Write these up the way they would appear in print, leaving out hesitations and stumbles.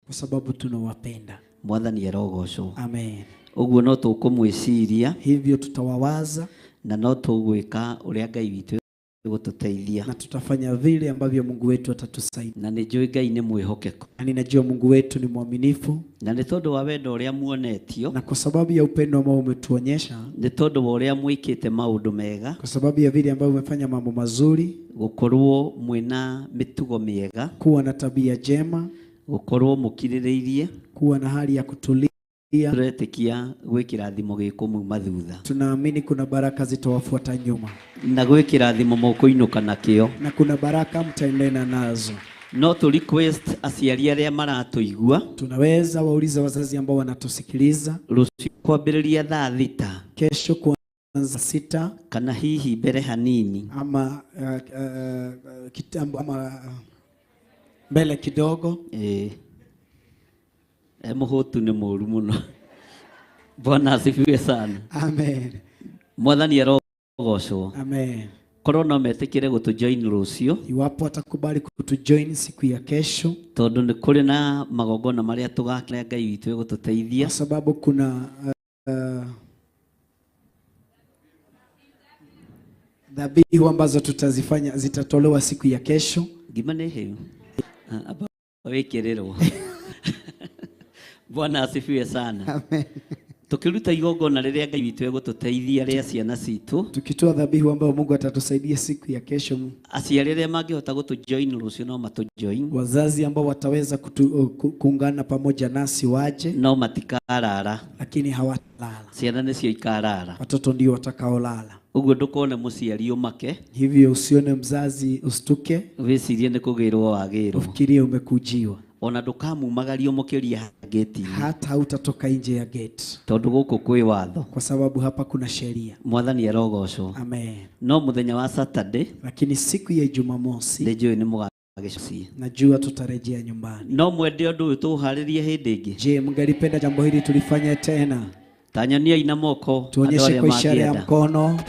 Kwa sababu tunawapenda. Mwathani arogocwo. Amen. Ũguo no tũkũmwĩciria. Hivyo tutawawaza. Na no tũgwĩka ũrĩa Ngai witũ egũtũteithia. Na tutafanya vile ambavyo Mungu wetu atatusaidia. Na nĩ njũĩ Ngai nĩ mwĩhokeku. Na ninajua Mungu wetu ni mwaminifu. Na nĩ tondũ wa wendo ũrĩa muonetio. Na kwa sababu ya upendo ambao umetuonyesha. Nĩ tondũ wa ũrĩa mwĩkĩte maũndũ mega. Kwa sababu ya vile ambavyo umefanya mambo mazuri. Gũkorwo mwĩna mĩtugo mĩega. Kuwa na tabia njema. Gũkorwo mũkirĩrĩirie. Kuwa na hali ya kutulia. Tũretĩkia gwĩ kĩrathimo gĩkũmuma thutha. Tunaamini kuna baraka zitawafuata nyuma. Na gwĩ kĩrathimo mũkũinũka nakĩo. Na kuna baraka mtaendena nazo. No tũ request aciari arĩa maratũigua. Tunaweza wauliza wazazi ambao wanatusikiliza. Rũciũ kwambĩrĩria thaa thita. Kesho kuanza 6. Kana hihi mbere hanini. Ama kitambo ama mbele kidogo. Mũhũtu nĩ mũru mũno. Bwana asifiwe sana. Amen. Mwathani arogocwo. Amen. Korwo no metĩkĩre gũtũjoin rũciũ. Iwapo atakubali kutujoin siku ya kesho. Tondũ nĩ kũrĩ na magongona marĩa tũgakĩra Ngai witũ egũtũteithia. Kwa sababu kuna dhabihu ambazo tutazifanya zitatolewa siku ya kesho. Ngima nĩ hĩu. Amba wĩkĩrĩrwo. Bwana asifiwe sana. Amen. Tukiruta igongona rĩrĩa Ngai witũ egũtũteithia rĩa ciana citũ. Tukitoa dhabihu ambayo Mungu atatusaidia siku ya kesho. Aciari arĩa mangĩhota gũtũjoin rũciũ no matũjoin. Wazazi ambao wataweza kuungana pamoja nasi waje. No matikarara. Lakini hawatalala. Ciana nĩcio ikarara. Watoto ndio watakaolala. Ũguo ndũkone mũciari ũmake. Hivyo usione mzazi ustuke. Wĩcirie nĩ kũgĩrwo wagĩrwo. Ufikirie umekujiwa. Ona ndũkamumagaria ũmũkĩrie gate-inĩ. Hata hutatoka nje ya gate. Tondũ gũkũ kwĩ watho. Kwa sababu hapa kuna sheria. Mwathani arogocwo. Amen. No mũthenya wa Saturday, lakini siku ya Jumamosi, nĩ njũĩ nĩ mũgagĩciĩ. Najua tutarejea nyumbani. No mwende ũndũ ũyũ tũũharĩrie hĩndĩ ĩngĩ. Je, mngelipenda jambo hili tulifanye tena? Tanyoniai na moko, andũ Tuonyeshe arĩa kwa ishara ya mangĩenda. mkono.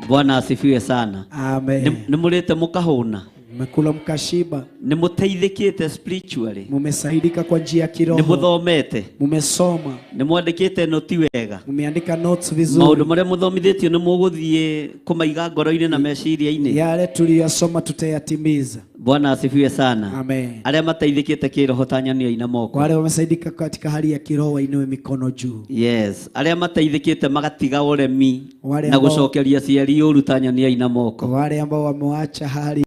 Bwana asifiwe sana. Amen. Nĩ mũrĩte mũkahũna. Mmekula mkashiba. Nĩ mũteithĩkĩte spiritually. Mumesaidika kwa njia ya kiroho. Nĩ mũthomete. Mumesoma. Nĩ mwandĩkĩte noti wega. Mumeandika notes vizuri. Maũndũ marĩa mũthomithĩtio nĩ mũgũthiĩ kũmaiga ngoro-inĩ na meciria-inĩ. Yale tuliyosoma tutayatimiza. Bwana asifiwe sana. Amen. Arĩa mateithĩkĩte kĩroho ta nyoni na moko. Wale wamesaidika katika hali ya kiroho wainue mikono juu. Yes, arĩa mateithĩkĩte magatiga ũremi Wale na ambao gũcokeria ciari ũru ta nyoni na moko. Wale ambao wameacha hali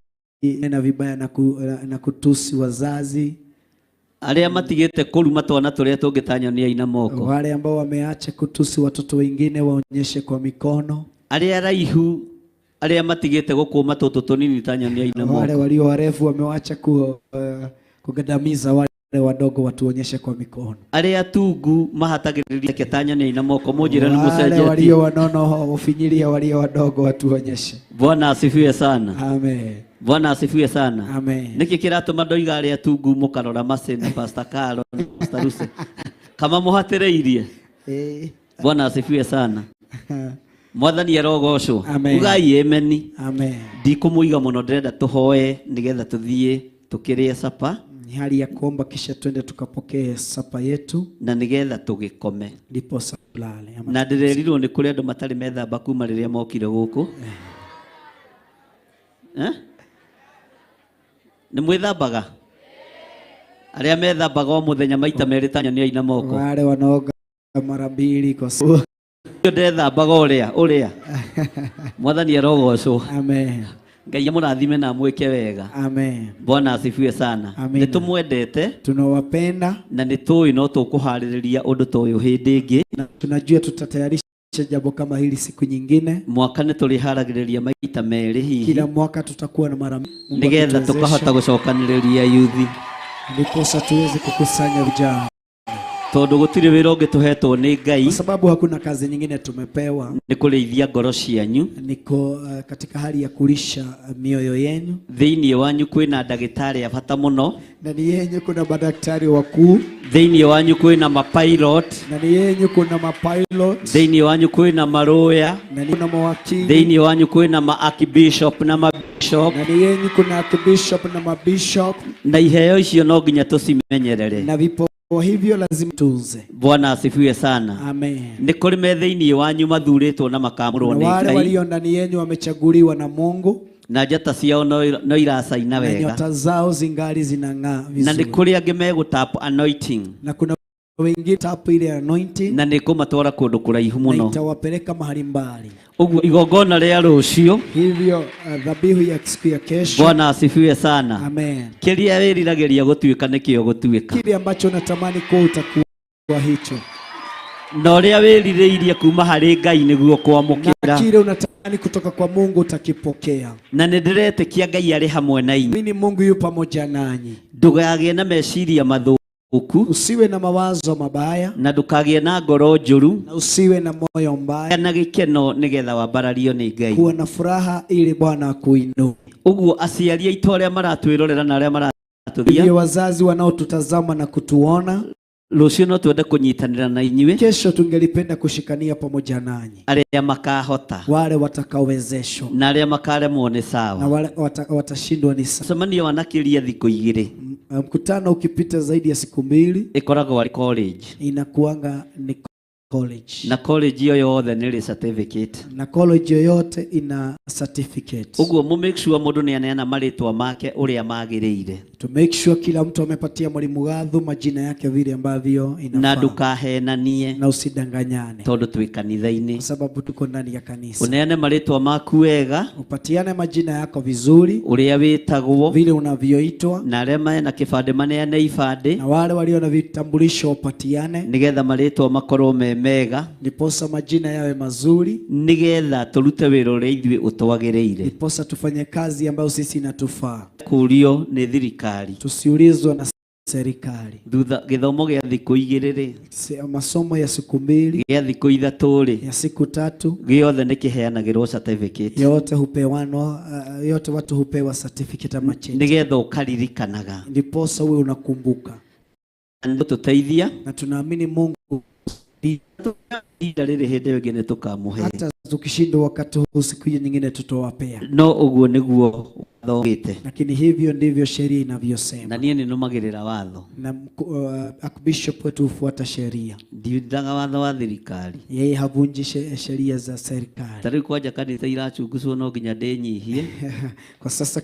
na vibaya na kutusi wazazi. Arĩa matigĩte kũruma twana tũrĩa tũngĩ ta nyoni na moko. Wale ambao wameacha kutusi watoto wengine waonyeshe kwa mikono. Arĩa raihu arĩa matigĩte gũkũma tũtũ tũnini ta nyoni na moko. Wale walio warefu wameacha kugandamiza wale wadogo watuonyeshe kwa mikono. Arĩa tungu mahatagĩrĩria ta nyoni na moko, mũnjĩre nĩ Wale mũcenjetie. walio wanono ufinyilia walio wadogo watuonyeshe. Bwana asifiwe sana. Amen. Bwana asifiwe sana. Amen. Nĩkĩ kĩratũma ndoiga arĩa tungu mũkarora Mace na Pastor Carol na Pastor Lucy kama mũhatĩrĩirie? Bwana asifiwe sana. Mwathani arogocwo. Amen. Ugai amen. Amen. Ndikũmũiga mũno, ndĩrenda tũhoe nĩgetha tũthiĩ tũkĩrĩe sapa. Ni hali ya kuomba kisha twende tukapokee sapa yetu. Na nĩgetha tũgĩkome. Ndipo tulale ama Na ndĩrerirwo nĩ kũrĩ andũ matarĩ methamba kuma rĩrĩa mokire gũkũ. Nĩ mwĩthambaga? Arĩa methambaga o mũthenya maita merĩ ta nyoni na moko. Wale wanaoga mara mbili kwa siku. Ndethambaga ũrĩa, ũrĩa. Mwathani arogocwo. Amen. Ngai amũrathime na amwĩke wega. Amen. Bwana asifiwe sana. Amen. Nĩ tũmwendete. Tunawapenda. Na nĩ tũĩ no tũkũharĩrĩria ũndũ ta ũyũ hĩndĩ ĩngĩ. Na tunajua tutatayarisha jambo kama hili siku nyingine. Mwaka nĩ tũrĩharagĩrĩria maita merĩ hihi. Kila mwaka tutakuwa na mara Mungu Nĩgetha akituwezesha. tũkahota gũcokanĩrĩria yuthi. Ndiposa tuweze kukusanya vijana. Tondũ gũtirĩ wĩra ũngĩ tũhetwo nĩ Ngai. Kwa sababu hakuna kazi nyingine tumepewa. Nĩ kũrĩithia ngoro cianyu. Niko katika hali ya kulisha mioyo yenu. Thĩinĩ wanyu kwĩna ndagĩtarĩ a bata mũno. Ndani yenyu kuna madaktari wakuu. Thĩinĩ wanyu kwĩna mapilot. Ndani yenyu kuna mapilot. Thĩinĩ wanyu kwĩna maroya. Ndani kuna mawakili. Thĩinĩ wanyu kwĩna ma archbishop na mabishop. bishop. Ndani yenyu kuna archbishop na mabishop, Na iheo icio no nginya tũcimenyerere. Na vipawa hivyo lazima tunze. Bwana asifiwe sana. Amen. Nĩ kũrĩ me thĩinĩ wanyu mathurĩtwo na makamũrwo Na nĩ wale Ngai, walio ndani yenyu wamechaguliwa na Mungu, na njata ciao no iracaina na wega, nyota zao zingali zinang'aa na nĩ vizuri, kũrĩ angĩ megũtap anointing, na kuna wengine tapu ile anointing na nĩ kũmatwara kũndũ kũraihu na mũno. itawapeleka mahali mbali. Ũguo igongona rĩa rũciũ, Hivyo dhabihu ya siku ya kesho. Bwana asifiwe sana. Amen. Kĩrĩa wĩriragĩria gũtuĩka nĩkĩo gũtuĩka, Kile ambacho unatamani kuwa utakuwa hicho, na ũrĩa wĩrirĩirie kuma harĩ Ngai nĩguo na kwamũkĩra. kile unatamani kutoka kwa Mungu utakipokea. Na nĩ ndĩretĩkia Ngai arĩ hamwe na inyuĩ. Mimi Mungu yu pamoja nanyi. Ndũgagĩe na meciria mathũku, Usiwe na mawazo mabaya na ndũkagĩe na ngoro njũru, na usiwe na moyo mbaya. na gĩkeno nĩgetha wambarario nĩ Ngai. Kuwa na furaha ili Bwana akuinue. Ũguo aciari aitũ arĩa maratwĩrorera na arĩa maratũthia, Hivyo wazazi wanaotutazama na kutuona, rũciũ no twende kũnyitanĩra na inyuĩ, kesho tungelipenda kushikania pamoja nanyi, arĩa makahota wale watakaowezeshwa na arĩa makaremwo nĩ na sawa. wale watashindwa ni sawa. Mũcemanio wanakĩria thikũ igĩrĩ Mkutano ukipita zaidi ya siku 2 ĩkoragwo arĩ college, inakuanga ni college, na college ĩyo yothe nĩ ĩrĩ certificate. Na college yoyote ina certificate. Ũguo mũ make sure mũndũ nĩ aneana marĩtwa make ũrĩa magĩrĩire, To make sure kila mtu amepatia mwalimu Gathu majina yake vile ambavyo na inafaa, ndũkahenanie, na usidanganyane, tondũ twĩ kanitha-inĩ. kwa sababu tuko ndani ya kanisa. Ũneane marĩtwa maku wega, Upatiane majina yako vizuri ũrĩa wĩtagwo, vile unavyoitwa, na arĩa mena kĩbandĩ maneane ibandĩ, na wale walio na vitambulisho wapatiane, nĩgetha marĩtwa makorwo me mega, ndiposa majina yawe mazuri, nĩgetha tũrute wĩra ũrĩa ithuĩ ũtwagĩrĩire. ndiposa tufanye kazi ambayo sisi inatufaa, Kũrio nĩ thirikari. Tusiulizwe na serikali. Thutha gĩthomo gĩa thikũ igĩrĩ rĩ, Masomo ya siku 2, gĩa thikũ ithatũ rĩ, ya siku 3, gĩothe nĩ kĩheanagĩrwo certificate, yote hupewanwa, yote watu hupewa certificate ama cheti, nĩgetha ũkaririkanaga. ndiposa uwe unakumbuka. Tũteithia Na tunaamini Mungu ihinda rĩrĩ hĩndĩ ĩyo ĩngĩ nĩ tũkamũhe, hata tukishindwa wakati huu, siku hiyo nyingine tutawapea, no ũguo nĩguo watho ugĩte. Lakini hivyo ndivyo sheria inavyosema. Na niĩ nĩ nũmagĩrĩra watho. Na archbishop wetu hufuata sheria, Ndiundaga watho wa thirikari. yeye havunji sheria za serikali. Ta rĩu kwanja kanitha irachunguzwo no nginya ndĩnyihie. Kwa sasa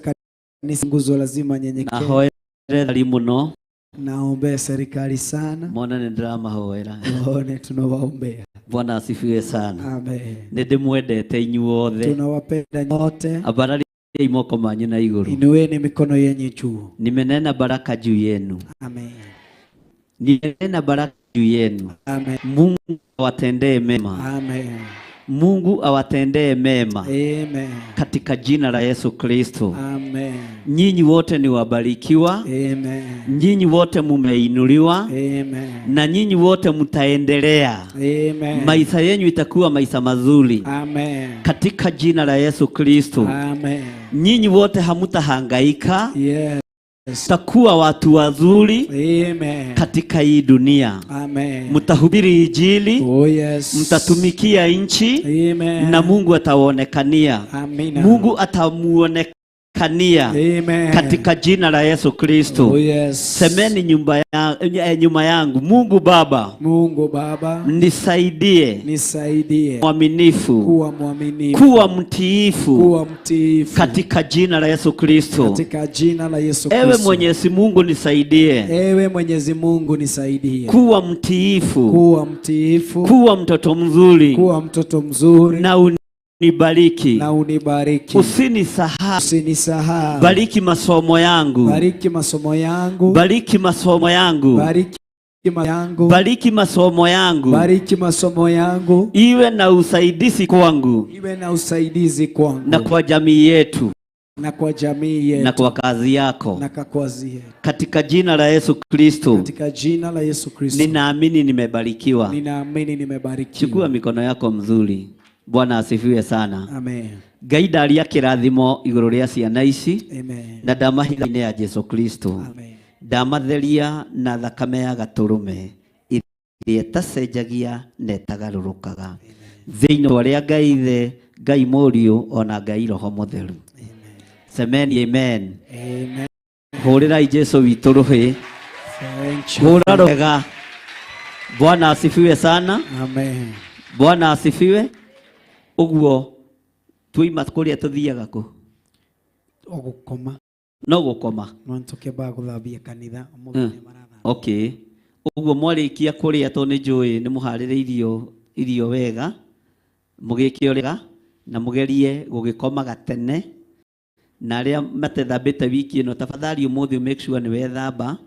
kanisa nguzo lazima nyenyekee. Nahoere thari mũno. Naombea serikali sana. Mona nĩ ndĩramahoera. Waone tunawaombea. Bwana asifiwe sana. Amen. Nĩ ndĩmwendete inyuothe. Tunawapenda nyote. Ambarariai moko manyu na igũrũ. Inueni mikono yenyu juu. Nimenena baraka juu yenu. Amen. Nimenena baraka juu yenu. Amen. Mungu awatendee mema. Amen. Mungu awatendee mema. Amen. Katika jina la Yesu Kristo. Amen. Nyinyi wote ni wabarikiwa. Amen. Nyinyi wote mumeinuliwa. Amen. Na nyinyi wote mtaendelea. Amen. Maisha yenyu itakuwa maisha mazuri. Amen. Katika jina la Yesu Kristo. Amen. Nyinyi wote hamutahangaika. Yes. Mtakuwa watu wazuri. Amen. Katika hii dunia. Amen. Mtahubiri Injili. Oh, yes. Mtatumikia nchi. Amen. Na Mungu ataonekania. Amina. Mungu atamuonekania. Amen. Katika jina la Yesu Kristo. Oh, yes. Semeni nyuma yangu, Mungu Baba, Mungu Baba, nisaidie, nisaidie mwaminifu, kuwa mwaminifu, kuwa mtiifu, kuwa mtiifu katika jina la Yesu Kristo. Katika jina la Yesu Ewe Kristo. Mwenyezi Mungu nisaidie, Ewe Mwenyezi Mungu nisaidie, kuwa mtiifu, kuwa mtiifu, kuwa mtoto mzuri, kuwa mtoto mzuri, na unibariki, na unibariki, usinisahau, usinisahau. Bariki masomo yangu, bariki masomo yangu, bariki masomo yangu, bariki yangu, bariki masomo yangu, bariki masomo yangu, iwe na usaidizi kwangu, iwe na usaidizi kwangu, na kwa jamii yetu, na kwa jamii yetu, na kwa kazi yako, na kwa kazi yetu, katika jina la Yesu Kristo. Katika jina la Yesu Kristo. Ninaamini nimebarikiwa. Ninaamini nimebarikiwa. Chukua mikono yako mzuri. Bwana asifiwe sana. Amen. Ngai ndaria kĩrathimo igũrũ rĩa ciana ici. Amen. Na ndamahitha-inĩ ya Jesu Kristo. Amen. Ndamatheria na thakame ya gatũrũme ĩrĩa ĩtacenjagia na ĩtagarũrũkaga. Thĩinĩ wa rĩa Ngai Ithe, Ngai Mũriũ ona Ngai Roho Mũtheru. Amen. Semeni amen. Amen. Hũrĩrai Jesu witũ rũhĩ. Thank you. Hũra wega. Bwana asifiwe sana. Amen. Bwana asifiwe. Ũguo tuima kũrĩa tũthiaga kũ? Ogũkoma. No gũkoma. No nĩtũkĩambaga gũthambia kanitha ũmũthĩ nĩ marathambia. Okay. Ũguo mwarĩkia kũrĩa tondũ nĩ njũĩ nĩ mũharĩrĩirio irio wega, mũgĩke wega na mũgerie gũgĩkomaga tene, na arĩa matethambĩte wiki ĩno tafadhali ũmũthĩ make sure nĩ wethamba,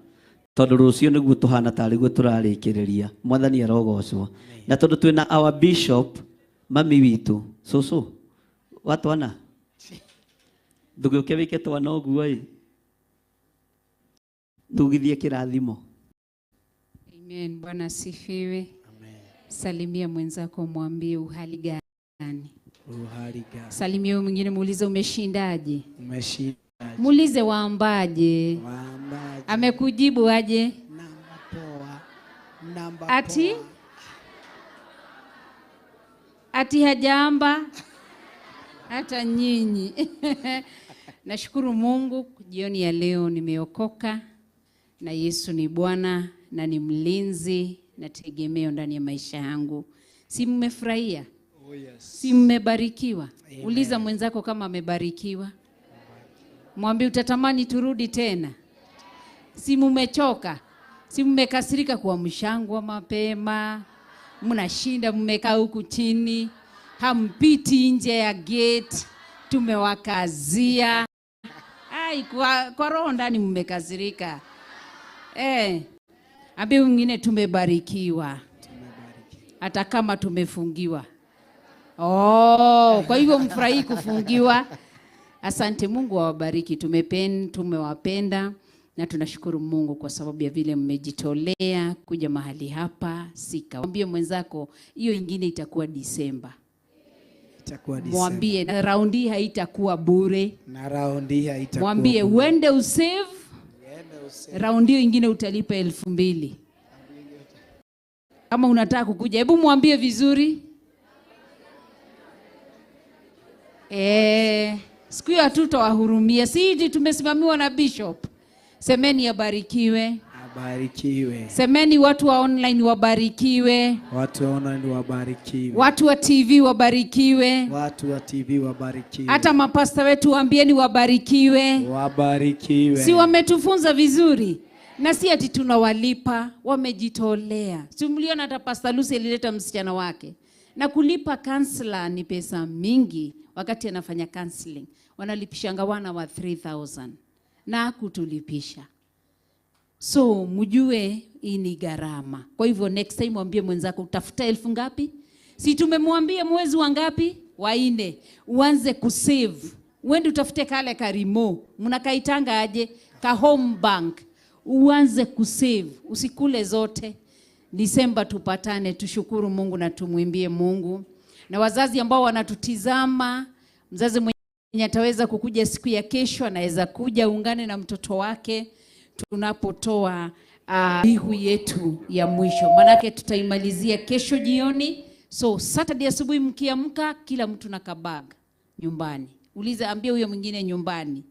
tondũ rũciũ nĩguo tũhana tarĩ guo tũrarĩkĩrĩria. Mwathani arogocwo. Na tondũ twĩna our bishop mami witũ cũcũ wa twana, ndũgĩũke wĩke twana ũguo ĩ, tugithie kĩrathimo. Amen. Bwana asifiwe. Amen. Salimia mwenzako mwambie uhali gani. Uhali gani? Salimia huyu mwingine muulize umeshindaje. Umeshindaje? Muulize waambaje. Waambaje? Amekujibu aje? Namba poa. Namba Ati? poa. Ati hajaamba hata nyinyi. Nashukuru Mungu jioni ya leo nimeokoka na Yesu ni Bwana na ni mlinzi na tegemeo ndani ya maisha yangu. Si mmefurahia? Oh yes. Si mmebarikiwa? Uliza mwenzako kama amebarikiwa. Mwambie utatamani turudi tena. Si mmechoka? Si mmekasirika kuamshangwa mapema? Mnashinda mmekaa huku chini, hampiti nje ya gate, tumewakazia. Ai, kwa roho ndani mmekasirika. Ambie mwingine tumebarikiwa. Hata kama tumefungiwa. Oh, kwa hivyo mfurahi kufungiwa. Asante, Mungu awabariki. Tumewapenda na tunashukuru Mungu kwa sababu ya vile mmejitolea kuja mahali hapa. Sika. Mwambie mwenzako hiyo ingine itakuwa Disemba. Itakuwa Disemba. Mwambie na raundi haitakuwa bure. Na raundi haitakuwa Mwambie bure. uende usave. Uende usave. Raundi hiyo ingine utalipa 2000. Kama unataka kukuja, hebu mwambie vizuri. Siku hiyo hatutawahurumia. Si hivi tumesimamiwa na bishop. Semeni abarikiwe. Abarikiwe. Semeni watu wa online wabarikiwe. Watu wa online wabarikiwe. Watu wa TV wabarikiwe. Watu wa TV wabarikiwe. Hata mapasta wetu waambieni wabarikiwe. Wabarikiwe. Si wametufunza vizuri? Na si ati tunawalipa, wamejitolea. Si mliona hata Pastor Lucy alileta msichana wake. Na kulipa counselor ni pesa mingi wakati anafanya counseling. Wanalipishanga wana wa 3000 na kutulipisha. So mjue hii ni gharama. Kwa hivyo next time mwambie mwenzako utafuta 1000 ngapi? Si tumemwambia mwezi wa ngapi? Wa 4. Uanze kusave. Uende utafute kale karimo. Mnakaitanga aje? Ka home bank. Uanze kusave, usikule zote. Disemba tupatane, tushukuru Mungu na tumwimbie Mungu. Na wazazi ambao wanatutizama, mzazi mwenye ataweza kukuja siku ya kesho anaweza kuja ungane na mtoto wake tunapotoa bihu yetu ya mwisho. Manake tutaimalizia kesho jioni. So Saturday asubuhi mkiamka, kila mtu na kabag nyumbani. Uliza, ambia huyo mwingine nyumbani.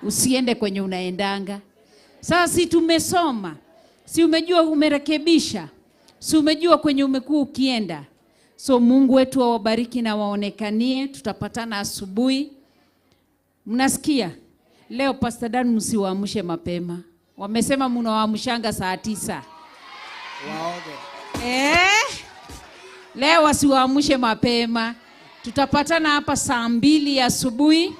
Usiende kwenye unaendanga. Sasa si tumesoma, si umejua umerekebisha, si umejua kwenye umekuwa ukienda. So Mungu wetu awabariki na waonekanie. Tutapatana asubuhi. Mnasikia? Leo Pastor Dan msiwaamshe mapema. Wamesema mnawaamshanga saa 9. Waoge. Leo wasiwaamshe mapema. Tutapatana hapa saa 2 asubuhi.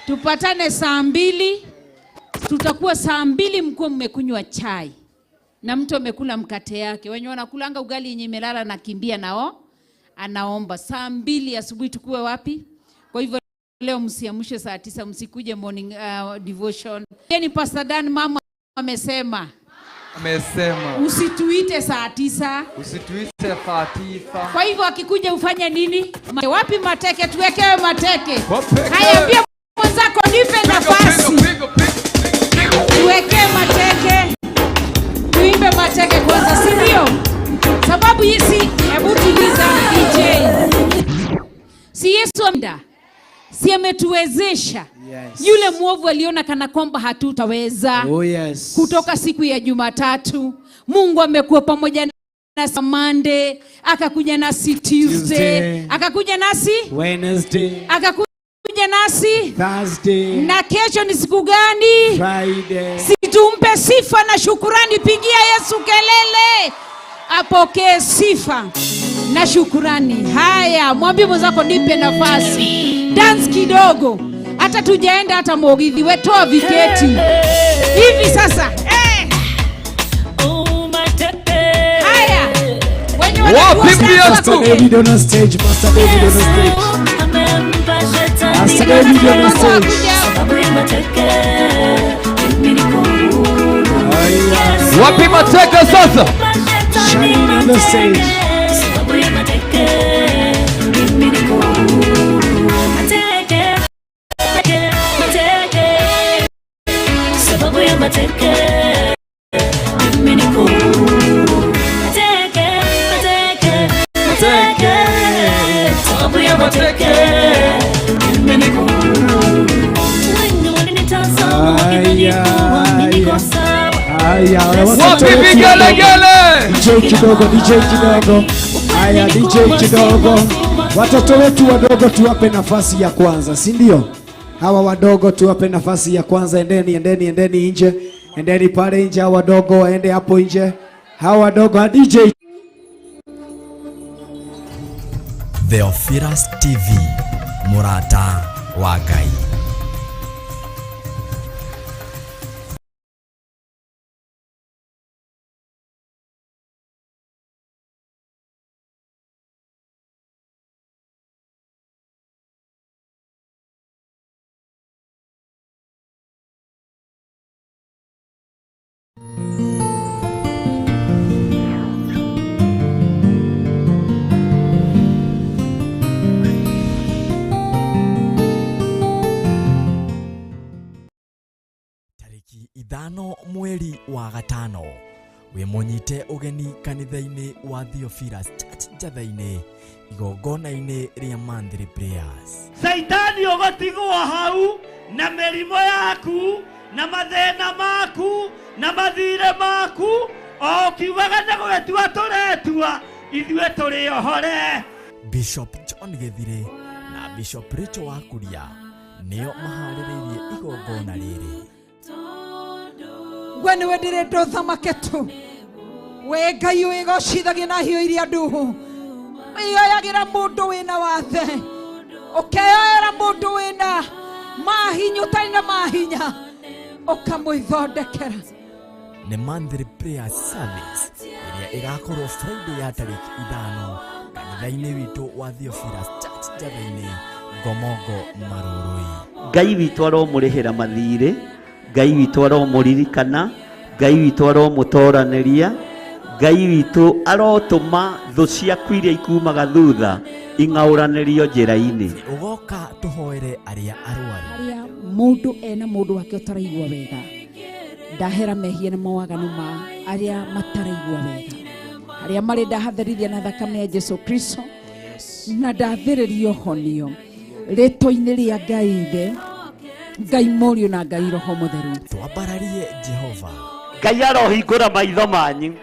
Tupatane saa 2. Tutakuwa saa 2 mkuwa mmekunywa chai. Na mtu amekula mkate yake. Wenye wanakulanga ugali yenye imelala na kimbia nao anaomba. Saa 2 asubuhi tukue wapi? Kwa hivyo leo msiamshe saa 9, msikuje morning devotion. Ni Pastor Dan mama amesema. Amesema. Usituite saa 9. Usituite saa 9. Kwa hivyo akikuja ufanye nini? Wapi mateke? Tuwekewe mateke. Wapeke. Haya, pia mwenzako nipe nafasi. Tuwekee mateke. Tuimbe mateke kwanza, si ndio? Sababu hii si, hebu tuliza DJ. Si Yesu amda. Si ametuwezesha. Yes. Yule mwovu aliona kana kwamba hatutaweza. Oh yes. Kutoka siku ya Jumatatu Mungu amekuwa pamoja nasi Monday, akakuja nasi Tuesday, Tuesday, akakuja nasi Wednesday, akakuja nasi Thursday, na kesho ni siku gani? Friday. Situmpe sifa na shukurani. Pigia Yesu kelele, apokee sifa na shukurani. Haya, mwambie mwenzako nipe nafasi, dance kidogo, hata tujaenda hata Mugithi, wetoa viketi hivi sasa. Haya, wenye wanajua Wapi dance Yesu? wakuke. David on the stage, Pastor David on the stage. Pastor David on the stage. Haya. Wapi mateke sasa? Shining on the stage. Haya, haya. Haya, watoto Wapi wetu vigelegele? DJ kidogo, DJ kidogo. Haya, DJ kidogo. Watoto wetu wadogo tuwape nafasi ya kwanza, si ndio? Hawa wadogo tuwape nafasi ya kwanza. Endeni, endeni, endeni nje. Endeni pale nje, hawa wadogo waende hapo nje. Hawa wadogo, DJ. Theophilus TV, Murata wa Ngai. Tarĩki 5 mweri wa 5 wĩmũnyite ũgeni kanitha-inĩ wa Theophilus Church Njatha-inĩ igongona-inĩ rĩa monthly prayers. Saitani ũgũtigwo hau na mĩrimũ yaku na mathĩna maku na mathirĩ maku o ũkiugaga nĩ gwĩtua tũretua ithuĩ tũrĩ ohore. Bishop John Gĩthirĩ na Bishop Rachel Wakuria nĩo maharĩrĩirie igongona rĩrĩ. We nĩwe ndĩrenda ũthamake tu, we Ngai wĩgocithagia na hiũ iria nduhu, wĩyoyagĩra mũndũ wĩna wathe, ũkeyoera mũndũ wĩna mahinya ũtarĩ na mahinya, ũkamwĩthondekera. Nĩ monthly prayer service ĩrĩa ĩgakorwo Friday ya tarĩki 5 kanitha-inĩ witũ wa Theophilus Church Njatha-inĩ Ngomongo Marũrũi. Ngai witũ aromũrĩhĩra mathirĩ, Ngai witũ aromũririkana, Ngai witũ aromũtoranĩria, Ngai witũ arotũma thũ ciaku iria ikumaga thutha ing'aũranĩrio njĩra-inĩ. Ũgoka tũhoere arĩa arwaru. Arĩa mũndũ ena mũndũ wake ũtaraigua wega, ndahera mehia na mawaganu ma arĩa mataraigua wega, arĩa marĩ ndahatherithia na thakame ya Jesu Kristo na ndathĩrĩrio honio rĩtwa-inĩ rĩa Ngai Ithe, Ngai Mũriũ na Ngai Roho Mũtheru. Twambararie Jehova. Ngai arohingũra maitho manyu,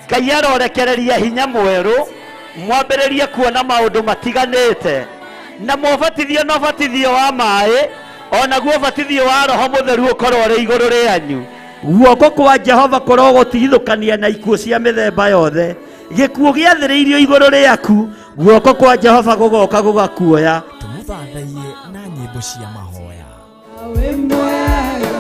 Ngai arorekereria hinya mwerũ, mwambĩrĩrie kuona maũndũ matiganĩte, na mwabatithio na ũbatithio wa maĩ onaguo ũbatithio wa Roho Mũtheru ũkorwo ũrĩ igũrũ rĩanyu. Guoko kwa Jehova kũrogũtigithũkania na ikuũ cia mĩthemba yothe. Gĩkuũ gĩathĩrĩirio igũrũ rĩaku, guoko kwa Jehova gũgoka gũgakuoya. Tũmũthathaiye na nyĩmbo cia mahoya. Wĩ mwega,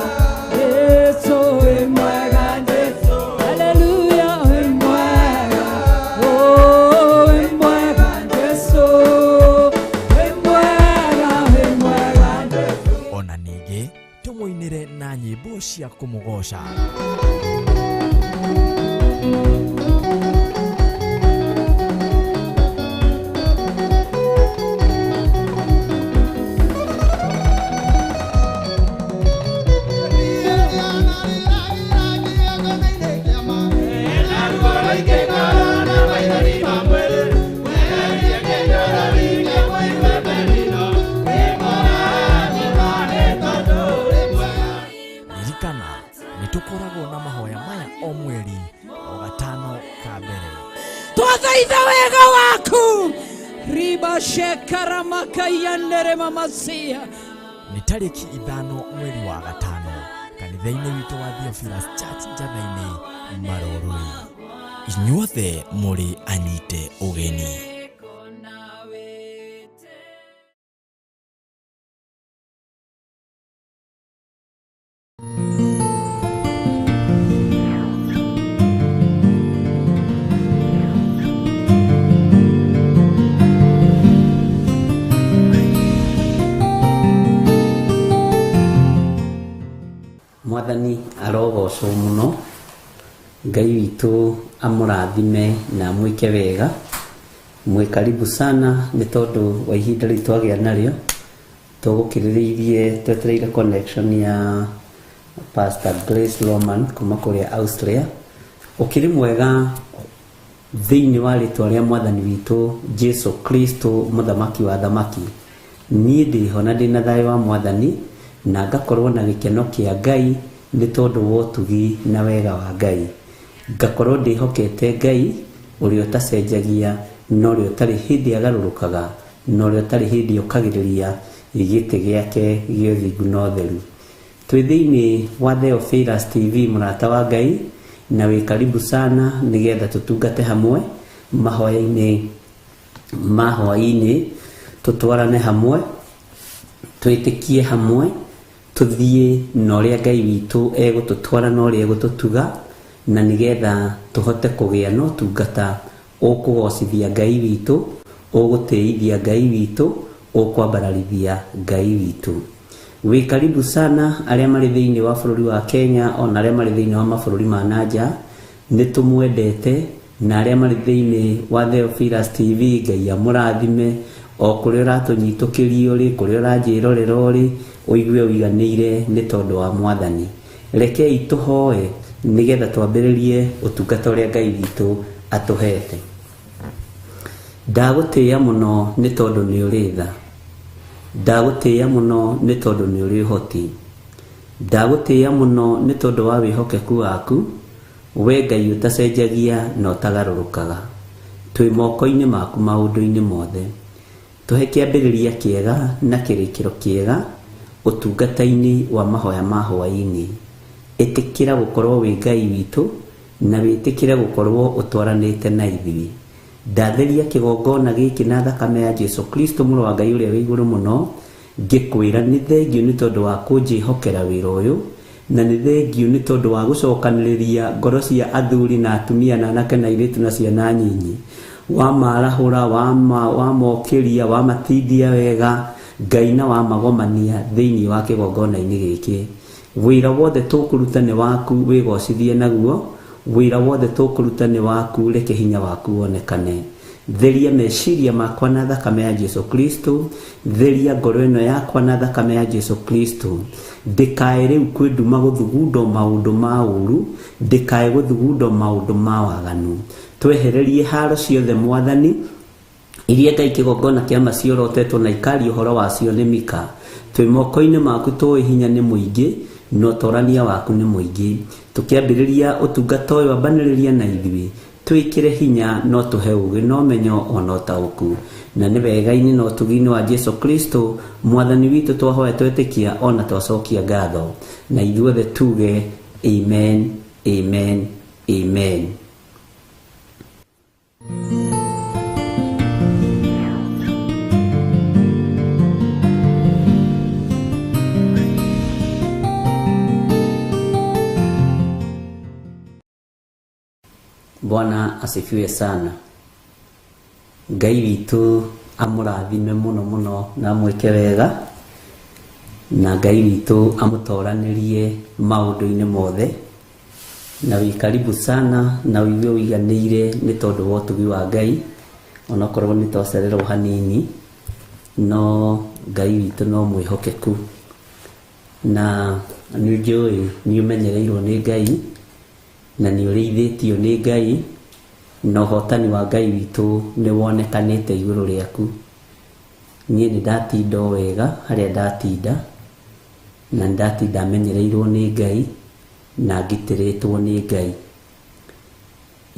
Jesu wĩ mwega, Jesu. Hallelujah, wĩ mwega, oh, wĩ mwega, Jesu. Wĩ mwega, wĩ mwega, Jesu. Ona ningĩ tũmũinĩre na nyĩmbo cia kũmũgoca. Na wega waku. Riba shekara makayandere mamasia. Nĩ tarĩki 5 mweri wa 5 kanitha-inĩ witũ wa Theophilus Church Njatha-inĩ Maroroi. Inyuothe mũrĩ anyite ũgeni. Mwathani arogocwo muno, Ngai witũ amũrathime na amwĩke wega. Mwĩ karibu sana nĩ tondũ wa ihinda rĩu twagĩa narĩo, tũgũkirĩrĩirie twetereire connection ya Pastor Grace Roman kuma kũrĩa Austria. Ũkĩrĩ mwega thĩinĩ wa rĩtwa rĩa Mwathani witũ Jesu Kristo mũthamaki wa thamaki. Niĩ ndĩho na ndĩna thayũ wa Mwathani na ngakorwo na gĩkeno kĩa Ngai nĩ tondũ wa ũtugi na wega wa Ngai. Ngakorwo ndĩhokete Ngai ũrĩa ũtacenjagia na ũrĩa ũtarĩ hĩndĩ agarũrũkaga na ũrĩa ũtarĩ hĩndĩ ũkagĩrĩria gĩtĩ gĩake gĩa ũthingu na ũtheru. Twĩ thĩinĩ wa Theophilus TV mũrata wa Ngai, na wĩ karibu sana nĩgetha tũtungate hamwe mahoya-inĩ ma hwaĩ-inĩ, tũtwarane hamwe, twĩtĩkie hamwe, tũthiĩ na ũrĩa Ngai witũ egũtũtwara na ũrĩa egũtũtuga, na nĩgetha tũhote kũgĩa na ũtungata ũkũgocithia Ngai witũ, ũgũtĩithia Ngai witũ, ũkwambararithia Ngai witũ. Wĩ karibu sana arĩa marĩ thĩinĩ wa bũrũri wa Kenya ona arĩa marĩ thĩinĩ wa mabũrũri ma nanja, nĩ tũmwendete, na arĩa marĩ thĩinĩ wa Theophilus TV Ngai amũrathime. O kũrĩa ũratũnyitũkĩria ũrĩ, kũrĩa ũranjĩrorera ũrĩ, ũigue ũiganĩire nĩ tondũ wa Mwathani. Rekei tũhoe nĩgetha twambĩrĩrie ũtungata ũrĩa Ngai witũ atũhete. Ndagũtĩĩa mũno nĩ tondũ nĩ ũrĩ tha. Ndagũtĩĩa mũno nĩ tondũ nĩ ũrĩ ũhoti. Ndagũtĩĩa mũno nĩ tondũ wa wĩhokeku waku, we Ngai ũtacenjagia na ũtagarũrũkaga. Twĩ moko-inĩ maku maũndũ-inĩ mothe. Tũhe kĩambĩrĩria kĩega na kĩrĩkĩro kĩega ũtungata-inĩ wa mahoya ma hwaĩ-inĩ. Ĩtĩkĩra gũkorwo wĩ Ngai witũ na wĩtĩkĩre gũkorwo ũtwaranĩte na ithuĩ. Ndatheria kĩgongona gĩkĩ na thakame ya Jesu Kristo mũrũ wa Ngai ũrĩa wĩ igũrũ mũno, ngĩkwĩra nĩ thengio nĩ tondũ wa kũnjĩhokera wĩra ũyũ, na nĩ thengio nĩ tondũ wa gũcokanĩrĩria ngoro cia athuri na atumia na anake na airĩtu na ciana nyinyi. Wamarahũra, wamokĩria, wamatindia wega Ngai na wamagomania thĩinĩ wa kĩgongona-inĩ gĩkĩ. Wĩra wothe tũkũruta nĩ waku, wĩgocithie naguo. Wĩra wothe tũkũruta nĩ waku, reke hinya waku wonekane. Theria meciria makwa na thakame ya Jesu Kristo, theria ngoro ĩno yakwa na thakame ya Jesu Kristo. Ndĩkae rĩu kwĩnduma gũthugundwo maũndũ ma ũru, ndĩkae gũthugundwo maũndũ ma waganu. Twehererie haro ciothe Mwathani, iria Ngai kĩgongona kĩa maciorotetwo na ikaria ũhoro wacio nĩ Mika. Twĩ moko-inĩ maku tũĩ hinya nĩ mũingĩ na ũtorania waku nĩ mũingĩ. Tũkĩambĩrĩria ũtungata ũyũ ambanĩrĩria na ithuĩ, twĩkĩre hinya no tũhe ũũgĩ na ũmenyo ona ũtaũku. Na nĩ wega-inĩ na ũtugi-inĩ wa Jesu Kristo Mwathani witũ twahoya twetĩkia ona twacokia ngatho. Na ithuothe tuge amen, amen, amen. Bwana asifiwe sana. Ngai witũ amũrathime mũno mũno na amwĩke wega, na Ngai witũ amũtoranĩrie maũndũ-inĩ mothe. Na wĩ karibu sana na ũigue ũiganĩire nĩ tondũ wa ũtugi wa Ngai, onokorwo nĩ twacererwo hanini, no Ngai witũ no mwĩhokeku. Na nĩ njũĩ nĩ ũmenyereirwo nĩ Ngai na nĩ ũrĩithĩtio nĩ Ngai, na ũhotani wa Ngai witũ nĩ wonekanĩte igũrũ rĩaku. Niĩ nĩ ndatinda o wega harĩa ndatinda, na nĩ ndatinda menyereirwo nĩ Ngai na ngitĩrĩtwo nĩ Ngai.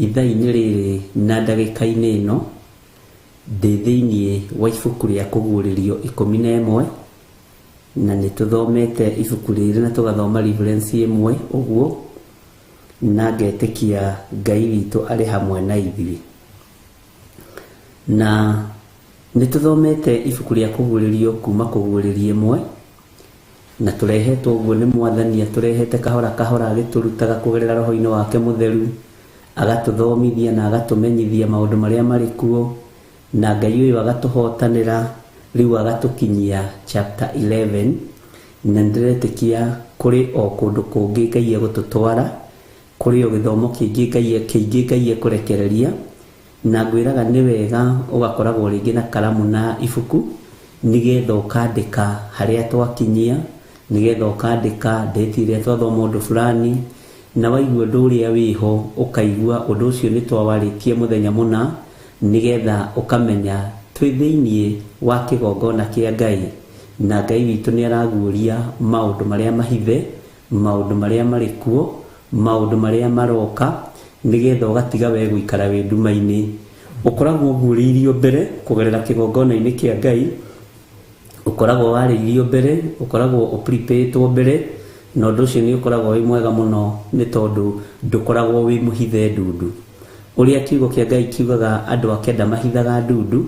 Ithaa-inĩ rĩrĩ na ndagĩka-inĩ ĩno ndĩ thĩinĩ wa ibuku rĩa kũguũrĩrio 11 na nĩ tũthomete ibuku rĩrĩ na tũgathoma reference ĩmwe ũguo na ngetĩkia Ngai witũ arĩ hamwe na ithuĩ. Na nĩ tũthomete ibuku rĩa kũguũrĩrio kuma kũguũrĩrio ĩmwe na tũrehetwo ũguo nĩ Mwathani atũrehete kahora kahora agĩtũrutaga kũgerera roho-inĩ wake mũtheru agatũthomithia na agatũmenyithia maũndũ marĩa marĩ kuo na Ngai ũyũ agatũhotanĩra rĩu agatũkinyia chapter 11 na nĩndĩretĩkia kũrĩ o kũndũ kũngĩ Ngai egũtũtwara kũrĩ o gĩthomo kĩngĩ Ngai ekũrekereria na ngwĩraga nĩ wega ũgakoragwo rĩngĩ na karamu na ibuku nĩgetha ũkandĩka harĩa twakinyia nĩgetha ũkandĩka date ĩrĩa twathoma ũndũ fulani na waigua ũndũ ũrĩa wĩho ũkaigua ũndũ ũcio nĩ twawarĩtie mũthenya mũna nĩgetha ũkamenya twĩ thĩinĩ wa kĩgongona kĩa Ngai na Ngai witũ nĩ araguũria maũndũ marĩa mahithe maũndũ marĩa marĩ kuo maũndũ marĩa maroka nĩgetha ũgatiga we gũikara wĩ nduma-inĩ ũkoragwo ũguũrĩirio mbere kũgerera kĩgongona-inĩ kĩa Ngai ũkoragwo warĩirio mbere ũkoragwo ũprepĩtwo mbere na ũndũ ũcio nĩ ũkoragwo wĩ mwega mũno nĩ tondũ ndũkoragwo wĩ mũhithe ndundu ũrĩa kiugo kĩa Ngai kiugaga andũ akenda mahithaga ndundu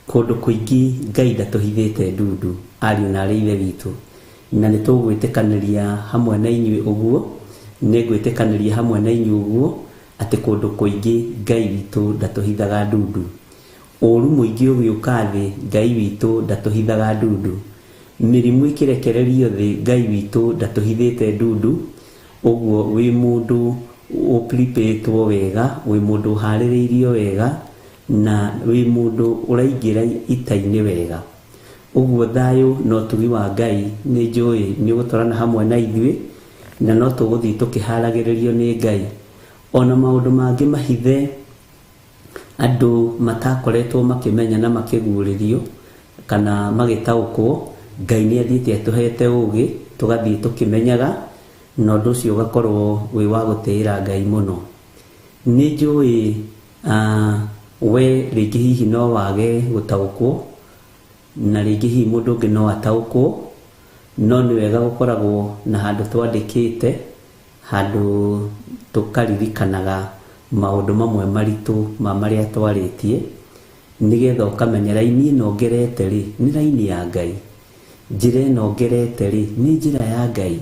kũndũ kũingĩ Ngai ndatũhithĩte ndundu ariũ na arĩ ithe witũ na nĩ tũgwĩtĩkanĩria hamwe na inyuĩ ũguo nĩ ngwĩtĩkanĩria hamwe na inyuĩ ũguo atĩ kũndũ kũingĩ Ngai witũ ndatũhithaga ndundu ũru mũingĩ ũgĩũka thĩ Ngai witũ ndatũhithaga ndundu mĩrimũ ĩkĩrekererio thĩ Ngai witũ ndatũhithĩte ndundu ũguo wĩ mũndũ ũprepĩtwo wega wĩ mũndũ ũharĩrĩirio wega na wĩ mũndũ ũraingĩra ita-inĩ wega ũguo thayũ na ũtugi wa Ngai nĩ njũĩ nĩ ũgũtwarana hamwe na ithuĩ na no tũgũthiĩ tũkĩharagĩrĩrio nĩ Ngai ona maũndũ mangĩ mahithe andũ matakoretwo makĩmenya na makĩguũrĩrio kana magĩtaũkwo Ngai nĩ athiĩte atũhete ũgĩ tũgathiĩ tũkĩmenyaga na ũndũ ũcio ũgakorwo wĩ wa gũtĩĩra Ngai mũno. Nĩ njũĩ we rĩngĩ hihi no wage gũtaũkwo na rĩngĩ hihi mũndũ ũngĩ no ataũkwo no nĩ wega gũkoragwo na handũ twandĩkĩte handũ tũkaririkanaga maũndũ mamwe maritũ ma marĩa twarĩtie nĩgetha ũkamenya raini ĩno ngerete rĩ nĩ raini ya Ngai njĩra ĩno ngerete rĩ nĩ njĩra ya Ngai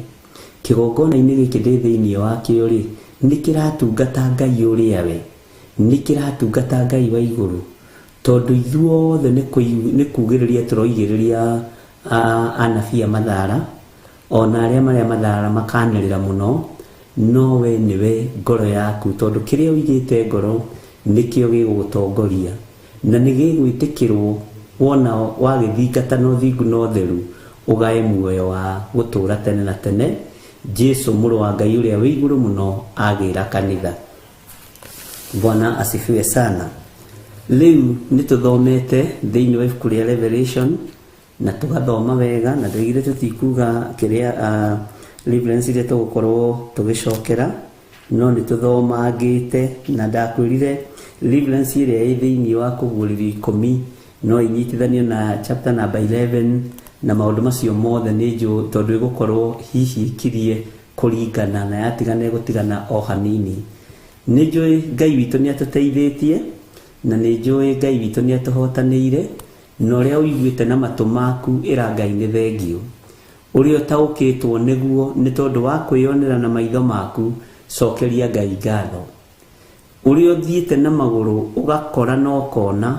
kĩgongona-inĩ gĩkĩ ndĩ thĩinĩ wakĩo rĩ nĩ kĩratungata Ngai ũrĩa we nĩ kĩratungata Ngai wa igũrũ tondũ ithuothe nĩ kugĩrĩria tũroigĩrĩria anabii a mathara ona arĩa marĩa mathara makanĩrĩra mũno no we nĩwe ngoro yaku tondũ kĩrĩa ũigĩte ngoro nĩkĩo gĩgũgũtongoria na nĩ gĩgwĩtĩkĩrwo wona wagĩthingata na ũthingu na ũtheru ũgae muoyo wa gũtũũra tene na tene. Jesu mũrũ wa Ngai ũrĩa wĩ igũrũ mũno agĩra kanitha. Bwana asifiwe sana. Rĩu nĩ tũthomete thĩinĩ wa ibuku rĩa Revelation na tũgathoma wega na tũigire tũtikuga kĩrĩa reference iria tũgũkorwo tũgĩcokera no nĩ tũthomangĩte na ndakwĩrire reference ĩrĩa ĩ thĩinĩ wa kũguũrĩrio 10 no inyitithanio na chapter number 11 na maũndũ macio mothe nĩ njũĩ tondũ ĩgũkorwo hihi ikirie kũringana na yatigana ĩgũtigana o hanini. Nĩ njũĩ Ngai witũ nĩ atũteithĩtie na nĩ njũĩ Ngai witũ nĩ atũhotanĩire na ũrĩa ũiguĩte na matũ maku ĩra Ngai nĩ thengio ũrĩa ũtaũkĩtwo nĩguo nĩ tondũ wa kwĩyonera na maitho maku cokeria Ngai ngatho ũrĩa ũthiĩte na magũrũ ũgakora na ũkona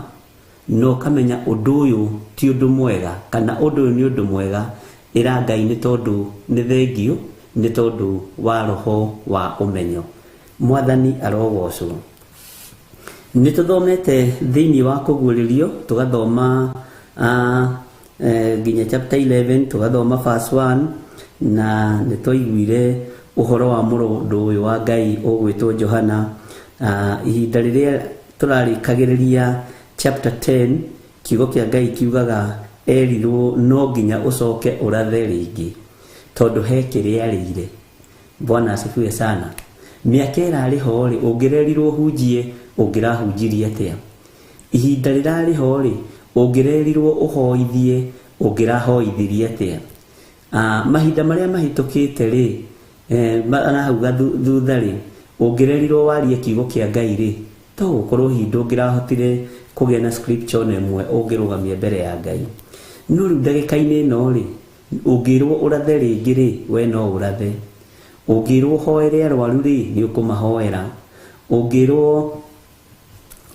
na ũkamenya ũndũ ũyũ ti ũndũ mwega kana ũndũ ũyũ nĩ ũndũ mwega ĩra Ngai nĩ tondũ nĩ thengio nĩ tondũ wa roho wa ũmenyo. Mwathani arogocwo. Nĩ tũthomete thĩinĩ wa kũguũrĩrio tũgathoma nginya chapter 11 tũgathoma verse 1 na nĩ twaiguire ũhoro wa mũndũ ũyũ wa Ngai ũgwĩtwo Johana. Ihinda rĩrĩa tũrarĩkagĩrĩria chapter 10 kiugo kĩa Ngai kiugaga erirwo no nginya ũcoke ũrathe rĩngĩ tondũ he kĩrĩa arĩire. Bwana asifiwe sana. Mĩaka ĩrarĩ ho rĩ, ũngĩrerirwo ũhunjie, ũngĩrahunjirie atĩa? Ihinda rĩrarĩ ho rĩ, ũngĩrerirwo ũhoithie, ũngĩrahoithirie atĩa? Mahinda marĩa mahĩtũkĩte rĩ, na hau thutha rĩ, ũngĩrerirwo warie kiugo kĩa Ngai rĩ, to gũkorwo hihi ndũngĩrahotire kũgĩa na scripture ona ĩmwe ũngĩrũgamia mbere ya Ngai. No rĩu ndagĩka-inĩ ĩno rĩ, ũngĩrwo ũrathe rĩngĩ rĩ, we no ũrathe. Ũngĩrwo ũhoere arwaru rĩ, nĩ ũkũmahoera. Ũngĩrwo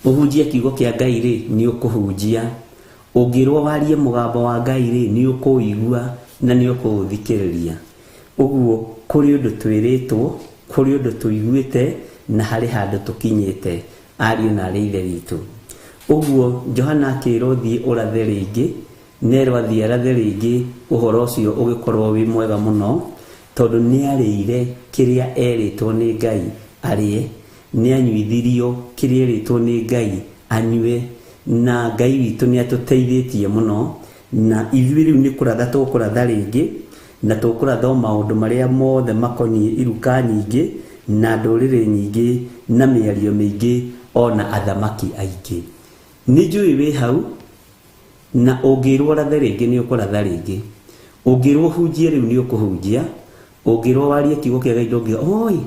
ũhunjie kiugo kĩa Ngai rĩ, nĩ ũkũhunjia. Ũngĩrwo warie mũgambo wa Ngai rĩ, nĩ ũkũũigua na nĩ ũkũũthikĩrĩria. Ũguo kũrĩ ũndũ twĩrĩtwo, kũrĩ ũndũ tũiguĩte, na harĩ handũ tũkinyĩte, ariũ na arĩ ithe witũ. Ũguo Johana akĩrwo thiĩ ũrathe rĩngĩ, nerwo athiĩ arathe rĩngĩ, ũhoro ũcio ũgĩkorwo wĩ mwega mũno, tondũ nĩarĩire kĩrĩa erĩtwo nĩ Ngai arĩe, nĩanyuithirio kĩrĩa erĩtwo nĩ Ngai anyue, na Ngai witũ nĩatũteithĩtie mũno, na ithuĩ rĩu nĩ kũratha tũkũratha rĩngĩ, na tũkũratha o maũndũ marĩa mothe makoniĩ iruka nyingĩ, na ndũrĩrĩ nyingĩ, na mĩario mĩingĩ, ona athamaki aingĩ. Nĩ njũĩ wĩ hau, na ũngĩrwo ũrathe rĩngĩ nĩ ũkũratha rĩngĩ. Ũngĩrwo ũhunjie rĩu nĩ ũkũhunjia. Ũngĩrwo warie kiugo kĩa Ngai ndũngiuga, oi,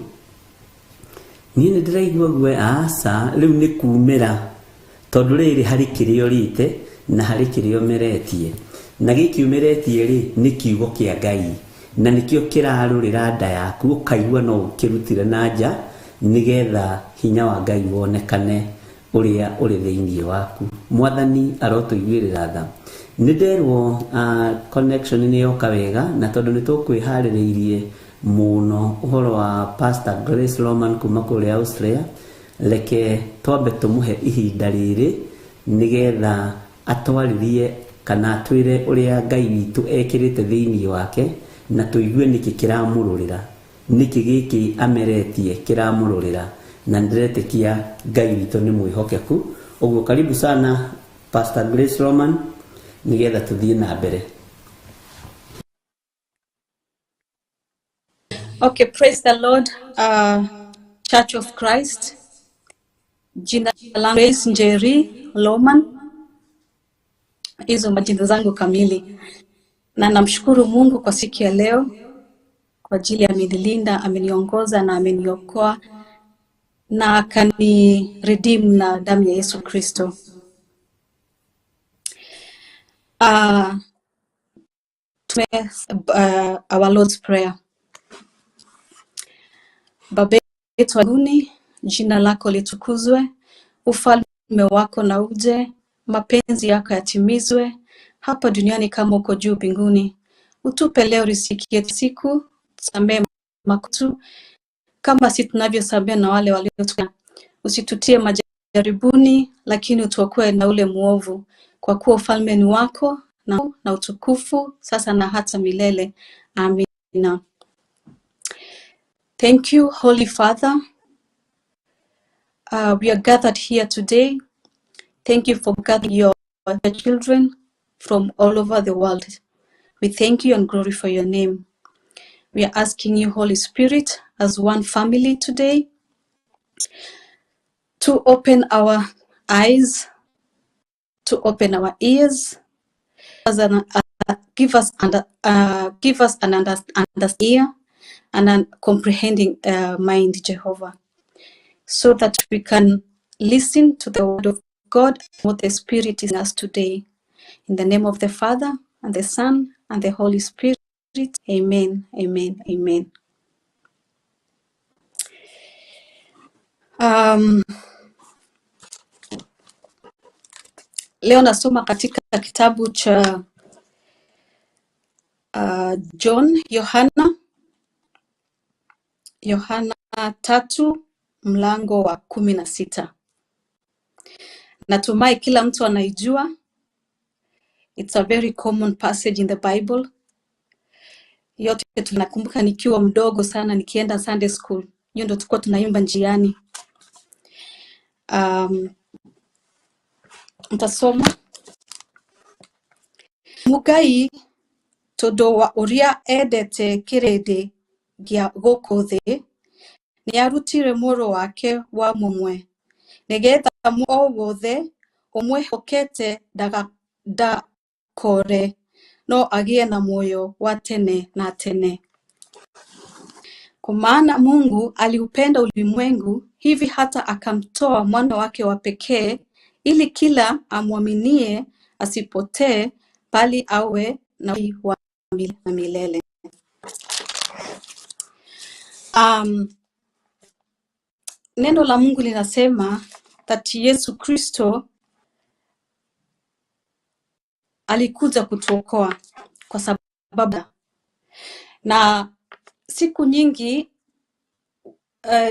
niĩ nĩ ndĩraigua guoya. Aca, rĩu nĩ kumĩra, tondũ rĩrĩ harĩ kĩrĩa ũrĩte na harĩ kĩrĩa ũmeretie. Na gĩkĩ ũmeretie rĩ, nĩ kiugo kĩa Ngai, na nĩkĩo kĩrarũrĩra nda yaku, ũkaigua no ũkĩrutire na nja, nĩgetha hinya wa Ngai wonekane ũrĩa ũrĩ thĩinĩ waku. Mwathani arotũiguĩrĩra tha. Nĩ nderwo connection nĩ yoka wega, na tondũ nĩ tũkwĩharĩrĩirie mũno ũhoro wa Pastor Grace Roman kuma kũrĩa Austria, reke twambe tũmũhe ihinda rĩrĩ nĩgetha atwarĩrie kana atwĩre ũrĩa Ngai witũ ekĩrĩte thĩinĩ wake, na tũigue nĩkĩ kĩramũrũrĩra, nĩkĩ gĩkĩ ameretie kĩramũrũrĩra, na ndĩretĩkia Ngai witũ nĩ mwĩhokeku. Ũguo karibu sana Pastor Grace Roman, nĩgetha tũthiĩ na mbere. Okay, praise the Lord, Church of Christ. Jina langu Grace Njeri Loman, hizo majina zangu kamili, na namshukuru Mungu kwa siku ya leo kwa ajili amenilinda, ameniongoza na ameniokoa na akani redeem na damu ya Yesu Kristo. Our Lord's Prayer. Baba yetu wa mbinguni, jina lako litukuzwe, ufalme wako na uje, mapenzi yako yatimizwe hapa duniani kama uko juu mbinguni. Utupe leo riziki yetu siku, tusamehe makosa kama si tunavyosamehe na wale waliotukosea. Usitutie majaribuni, lakini utuokoe na ule muovu, kwa kuwa ufalme ni wako na utukufu sasa na hata milele. Amina. Thank you, Holy Father. We are gathered here today. Thank you for gathering your children from all over the world. We thank you and glorify your name. We are asking you, Holy Spirit, as one family today, to open our eyes, to open our ears, give us an ear and an comprehending mind, Jehovah, so that we can listen to the word of God, what the Spirit is in us today. In the name of the Father, and the Son, and the Holy Spirit, amen, amen, amen. Leo nasoma katika kitabu cha John, Yohana 3 mlango wa 16. Natumai kila mtu anaijua. It's a very common passage in the Bible. Yote tunakumbuka nikiwa mdogo sana nikienda Sunday school. Hiyo ndio tulikuwa tunaimba njiani. Nitasoma. Mugai tondu wa uria endete kirindi gia guku thi Nĩarutire Mũrũ wake wa mũmwe, nĩgeetha mũndũ o wothe ũmwĩhokete ndakore, no agĩe na muoyo wa tene na tene. Kwa maana Mungu aliupenda ulimwengu hivi hata akamtoa mwana wake wa pekee, ili kila amwaminie asipotee, bali awe na uhai wa milele. Neno la Mungu linasema that Yesu Kristo alikuja kutuokoa kwa sababu, na siku nyingi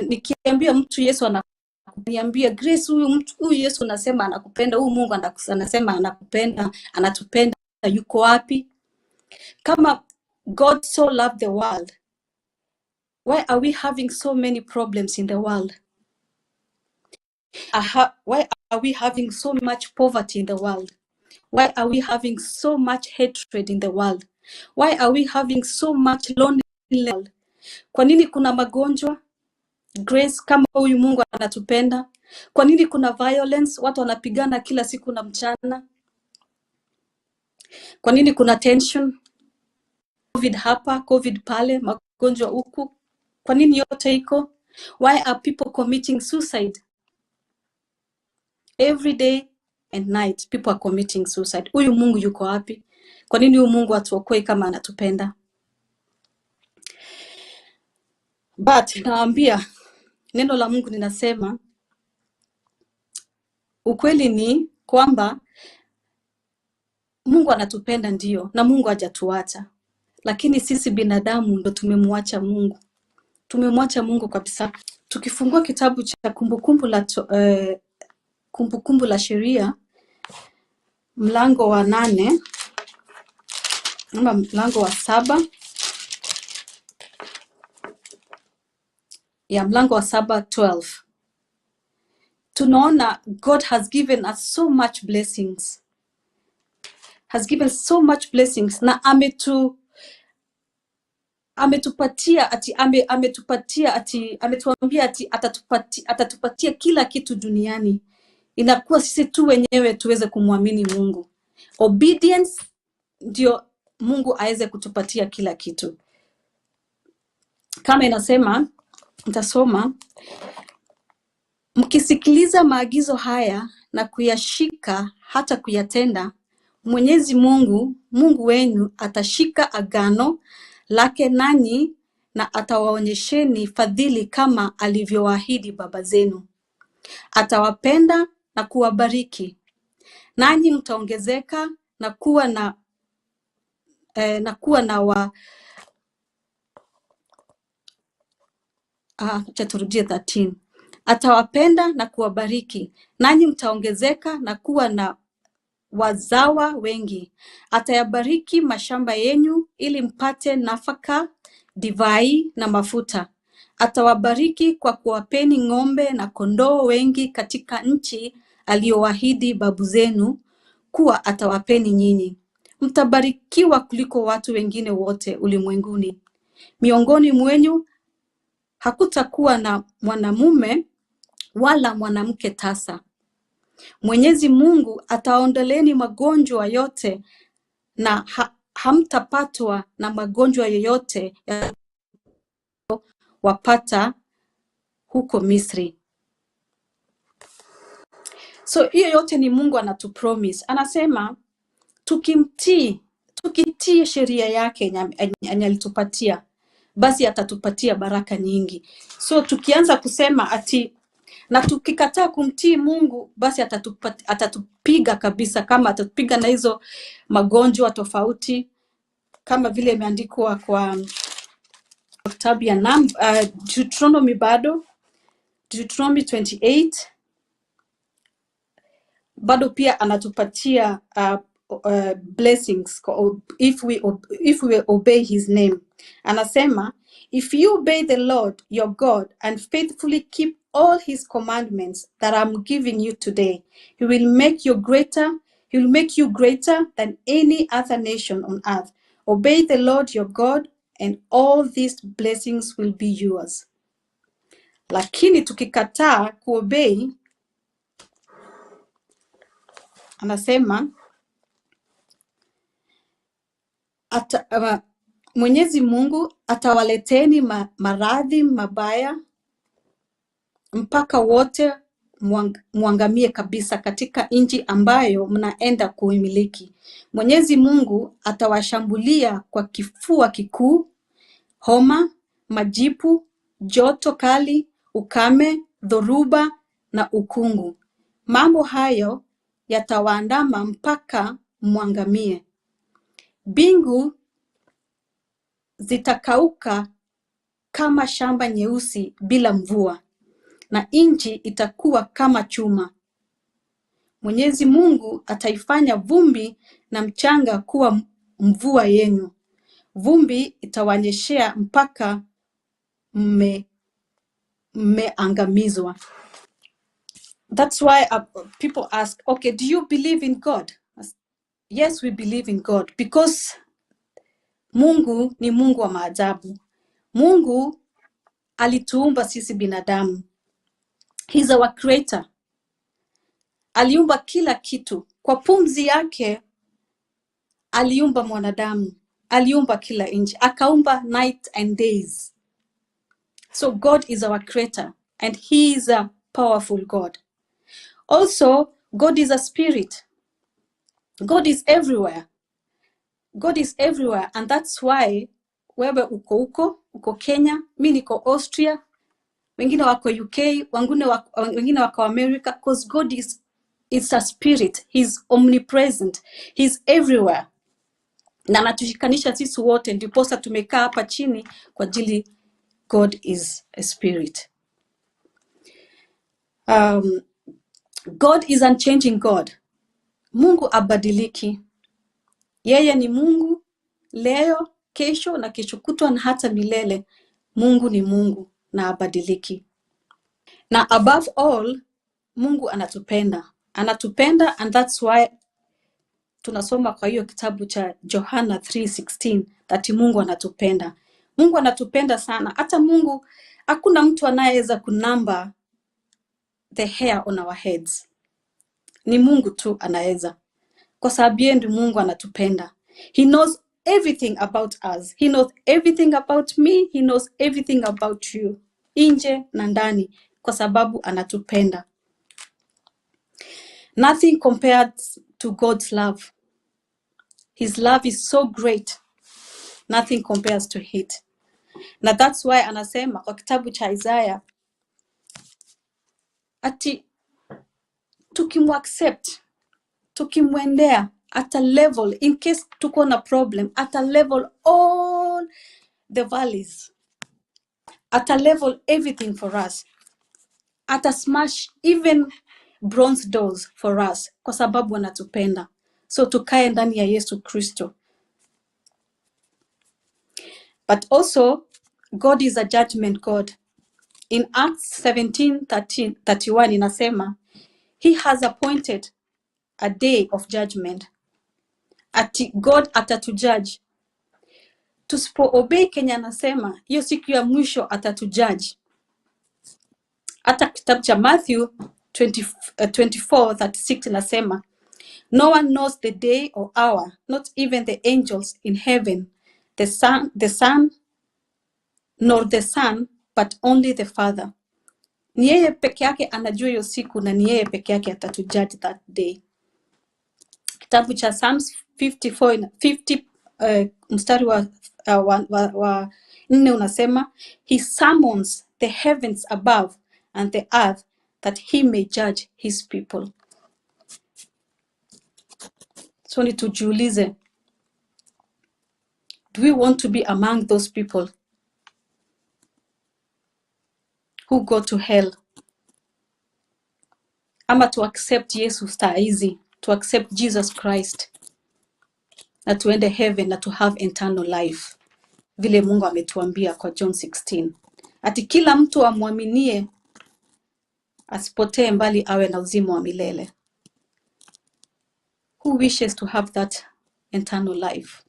nikiambia mtu Yesu ananiambia, "Grace, huyu mtu, huyu Yesu anasema anakupenda, huyu Mungu anasema anakupenda, anatupenda, yuko wapi?" Kama God so loved the world, why are we having so many problems in the world? Why are we having so much poverty in the world? Why are we having so much hatred in the world? Why are we having so much loneliness? Kwa nini kuna magonjwa, Grace, kama huyu Mungu anatupenda? Kwa nini kuna violence, watu wanapigana kila siku na mchana? Kwa nini kuna tension? COVID hapa, COVID pale, magonjwa huku. Kwa nini yote iko? Why are people committing suicide? Every day and night people are committing suicide. Huyu Mungu yuko wapi? Kwa nini huyu Mungu atuokoe kama anatupenda? But nawaambia, neno la Mungu linasema ukweli ni kwamba Mungu anatupenda, ndio, na Mungu hajatuacha, lakini sisi binadamu ndo tumemwacha Mungu, tumemwacha Mungu kabisa. Tukifungua kitabu cha Kumbukumbu la Sheria, mlango wa 8 ama mlango wa 7, ya mlango wa 7:12, tunaona God has given us so much blessings, has given so much blessings, na ametupatia ati ametupatia ati ametuambia ati atatupatia kila kitu duniani. Inakuwa sisi tu wenyewe tuweze kumwamini Mungu. Obedience ndio Mungu aweze kutupatia kila kitu. Kama inasema, nitasoma: "Mkisikiliza maagizo haya na kuyashika hata kuyatenda, Mwenyezi Mungu, Mungu wenu, atashika agano lake nanyi na atawaonyesheni fadhili kama alivyowaahidi baba zenu. Atawapenda na kuwabariki, nanyi mtaongezeka na kuwa na wa ah, acha turudie 13. Atawapenda na kuwabariki, nanyi mtaongezeka na kuwa na wazawa wengi. Atayabariki mashamba yenu ili mpate nafaka, divai na mafuta. Atawabariki kwa kuwapeni ng'ombe na kondoo wengi katika nchi aliyowaahidi babu zenu kuwa atawapeni nyinyi. Mtabarikiwa kuliko watu wengine wote ulimwenguni. Miongoni mwenyu hakutakuwa na mwanamume wala mwanamke tasa. Mwenyezi Mungu ataondoleni magonjwa yote na hamtapatwa na magonjwa yoyote wapata huko Misri." So hiyo yote ni Mungu anatupromise. Anasema tukimtii, tukitii sheria yake yenye alitupatia, basi atatupatia baraka nyingi. So tukianza kusema ati na tukikataa kumtii Mungu, basi atatupiga kabisa, kama atatupiga na hizo magonjwa tofauti, kama vile imeandikwa kwa kitabu ya Deuteronomy bado, Deuteronomy 28 bado pia anatupatia blessings if we obey his name. Anasema, "If you obey the Lord your God and faithfully keep all his commandments that I'm giving you today, he will make you greater, he will make you greater than any other nation on earth. Obey the Lord your God and all these blessings will be yours." Lakini tukikataa kuobey, anasema Mwenyezi Mungu atawaleteni maradhi mabaya mpaka wote muangamie kabisa katika nchi ambayo mnaenda kuimiliki. Mwenyezi Mungu atawashambulia kwa kifua kikuu, homa, majipu, joto kali, ukame, dhoruba na ukungu. Mambo hayo yatawaandama mpaka muangamie. Mbingu zitakauka kama shamba nyeusi bila mvua, na nchi itakuwa kama chuma. Mwenyezi Mungu ataifanya vumbi na mchanga kuwa mvua yenu. Vumbi itawanyeshea mpaka mmeangamizwa. That's why people ask, okay, do you believe in God? Yes, we believe in God because Mungu ni Mungu wa maajabu. Mungu alituumba sisi binadamu. He's our creator. Aliumba kila kitu. Kwa pumzi yake aliumba mwanadamu. Aliumba kila nchi. Akaumba night and days. So God is our creator and he is a powerful God. Also, God is a spirit. God is everywhere. God is everywhere, and that's why wewe uko uko, uko Kenya, mi niko Austria, wengine wako UK, wengine wako America, because God is a spirit. He's omnipresent. He's everywhere. Na anatushikanisha sisi wote, ndiposa tumekaa hapa chini kwa ajili God is a spirit. God is unchanging God. Mungu abadiliki. Yeye ni Mungu leo, kesho na kesho kutwa na hata milele. Mungu ni Mungu na abadiliki. Na above all, Mungu anatupenda. Anatupenda, and that's why tunasoma kwa hiyo kitabu cha Yohana 3:16 that Mungu anatupenda. Mungu anatupenda sana. Hata Mungu, hakuna mtu anayeweza kunamba the hair on our heads. Ni Mungu tu anaweza. Kwa sababu yeye ndiye Mungu anatupenda. He knows everything about us. He knows everything about me. He knows everything about you. Nje na ndani, kwa sababu anatupenda. Nothing compared to God's love. His love is so great. Nothing compares to it. Na that's why anasema kwa kitabu cha Isaiah ati tukimuaccept, tukimwendea ata level, in case tuko na problem, ata level all the valleys, ata level everything for us, ata smash even bronze doors for us, kwa sababu anatupenda. So tukae ndani ya Yesu Kristo. But also, God is a judgment God. In Acts 17:31 inasema, He has appointed a day of judgment. Ati God atatujudge. Tusipo obey Kenya anasema, hiyo siku ya mwisho atatujudge. Hata kitabu cha Matthew 24:36 inasema, no one knows the day or hour, not even the angels in heaven, the Son, nor the Son, but only the Father. Ni yeye peke yake anajua hiyo siku na ni yeye peke yake atatujudge that day. Kitabu cha Psalms 54, 50 mstari wa 4 unasema, He summons the heavens above and the earth that he may judge his people. So ni tujiulize, do we want to be among those people who go to hell? Ama to accept Yesu saa hizi, to accept Jesus Christ na tuende heaven na to have eternal life, vile Mungu ametuambia kwa John 16 ati kila mtu amwaminie asipotee mbali awe na uzima wa milele. Who wishes to have that eternal life?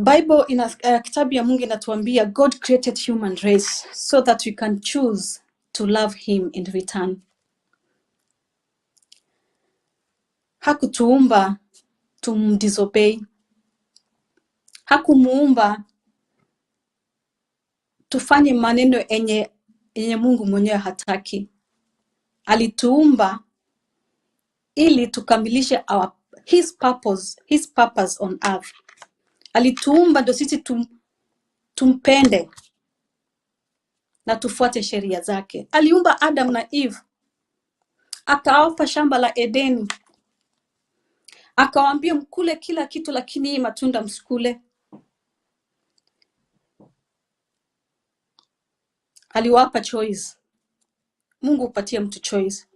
Bible ina, kitabu ya Mungu inatuambia God created human race so that we can choose to love him in return. Hakutuumba tumdisobey. Hakumuumba tufanye maneno enye Mungu mwenyewe hataki. Alituumba ili tukamilishe his purpose on earth. Alituumba ndio sisi tumpende na tufuate sheria zake. Aliumba Adam na Eve, akawapa shamba la Edeni, akawaambia mkule kila kitu, lakini hii matunda msikule. Aliwapa choice. Mungu hupatia mtu choice,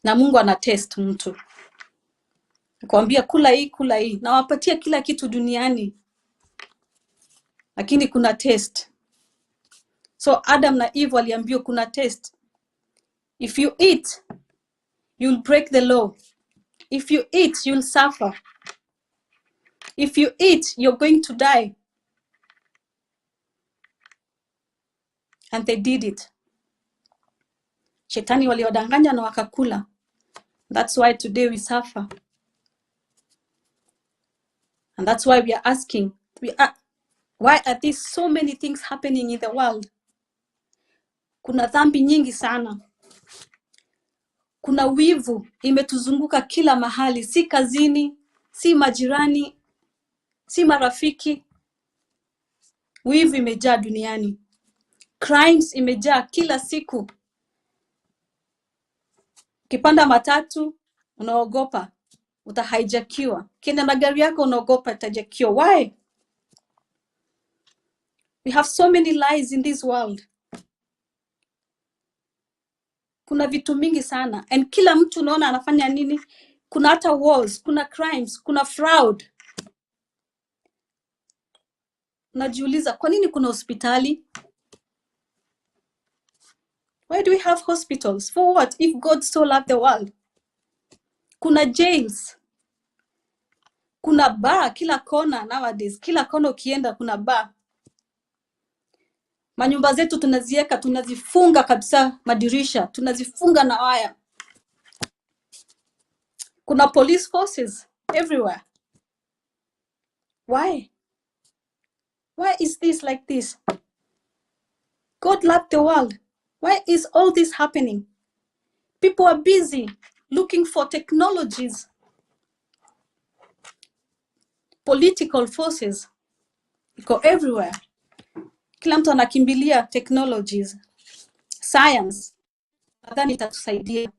na Mungu ana test mtu, akwambia kula hii, kula hii, nawapatia kila kitu duniani, lakini kuna test. So Adam na Eve waliambiwa kuna test. If you eat, you'll break the law. If you eat, you'll suffer. If you eat, you're going to die. And they did it. Shetani waliwadanganya na wakakula. That's why today we suffer. And that's why we are asking, why are there so many things happening in the world? Kuna dhambi nyingi sana. Kuna wivu imetuzunguka kila mahali, si kazini, si majirani, si marafiki. Wivu imejaa duniani. Crimes imejaa kila siku. Ukipanda matatu unaogopa utahijackiwa. Ukienda na gari yako unaogopa utahijackiwa. Why? We have so many lies in this world. Kuna vitu mingi sana, and kila mtu unaona anafanya nini. Kuna hata wars, kuna crimes, kuna fraud. Unajiuliza, kwa nini kuna hospitali? Why do we have hospitals? For what, if God so loved the world? Kuna jails, kuna bar kila kona nowadays. Kila kona ukienda kuna bar. Manyumba zetu tunazieka, tunazifunga kabisa madirisha, tunazifunga na waya. Kuna police forces everywhere. Why? Why is this like this? God loved the world. Why is all this happening? People are busy looking for technologies, political forces iko everywhere. Kila mtu anakimbilia technologies, science. Nadhani itatusaidia.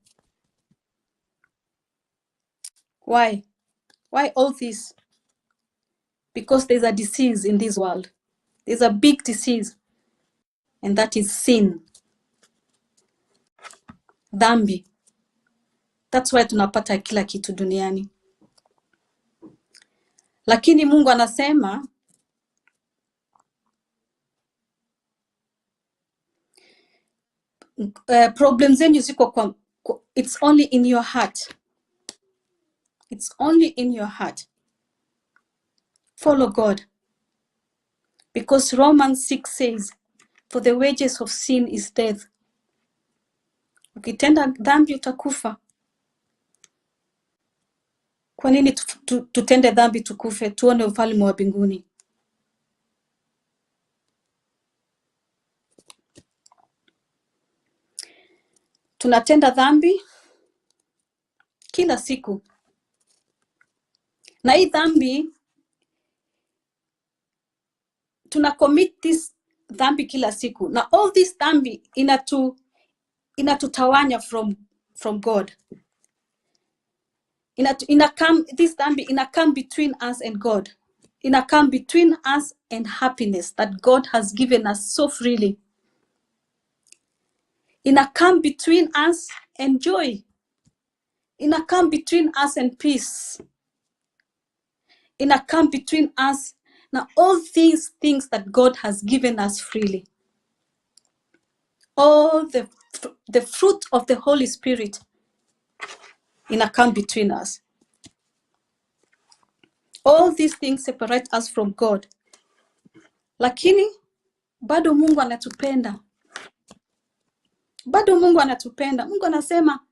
Why? Why all this? Because there's a disease in this world. There's a big disease, and that is sin, dhambi. That's why tunapata kila kitu duniani. Lakini Mungu anasema problem zenyu ziko kwa, it's only in your heart. It's only in your heart. Follow God, because Romans 6 says, "For the wages of sin is death." Ukitenda dhambi utakufa. Kwa nini tutende dhambi tukufe, tuone ufalme wa mbinguni? Tunatenda dhambi kila siku, na hii dhambi tuna commit this dhambi kila siku, na all this dhambi inatutawanya from God. Ina come, this dhambi ina come between us and God, ina come between us and happiness that God has given us so freely, ina come between us and joy, ina come between us and peace, ina come between us na all these things that God has given us freely, all the fruit of the Holy Spirit ina come between us. All these things separate us from God. Lakini bado Mungu anatupenda. Bado Mungu anatupenda. Mungu anasema,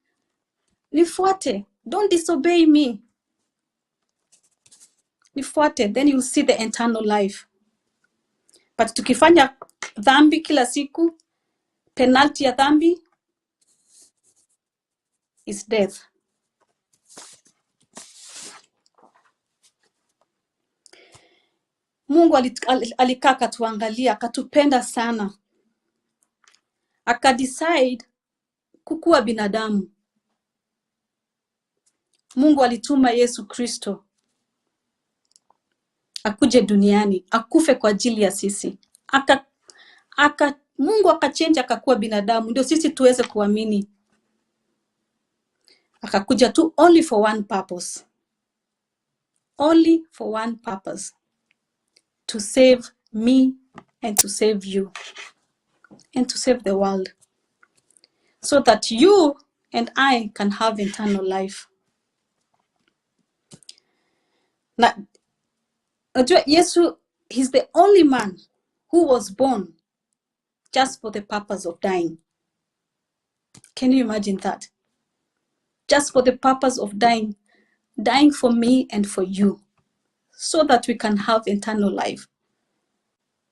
nifuate, don't disobey me. Nifuate, then you'll see the eternal life. But tukifanya dhambi kila siku, penalty ya dhambi is death. Mungu alikaa akatuangalia, akatupenda sana. Akadecide kukuwa binadamu. Mungu alituma Yesu Kristo akuje duniani, akufe kwa ajili ya sisi. Mungu akachange akakuwa binadamu ndio sisi tuweze kuamini. Akakuja tu only for one purpose. Only for one purpose. To save me and to save you and to save the world, so that you and I can have eternal life. Na unajua Yesu, he's the only man who was born just for the purpose of dying. Can you imagine that? Just for the purpose of dying, dying for me and for you, so that we can have eternal life.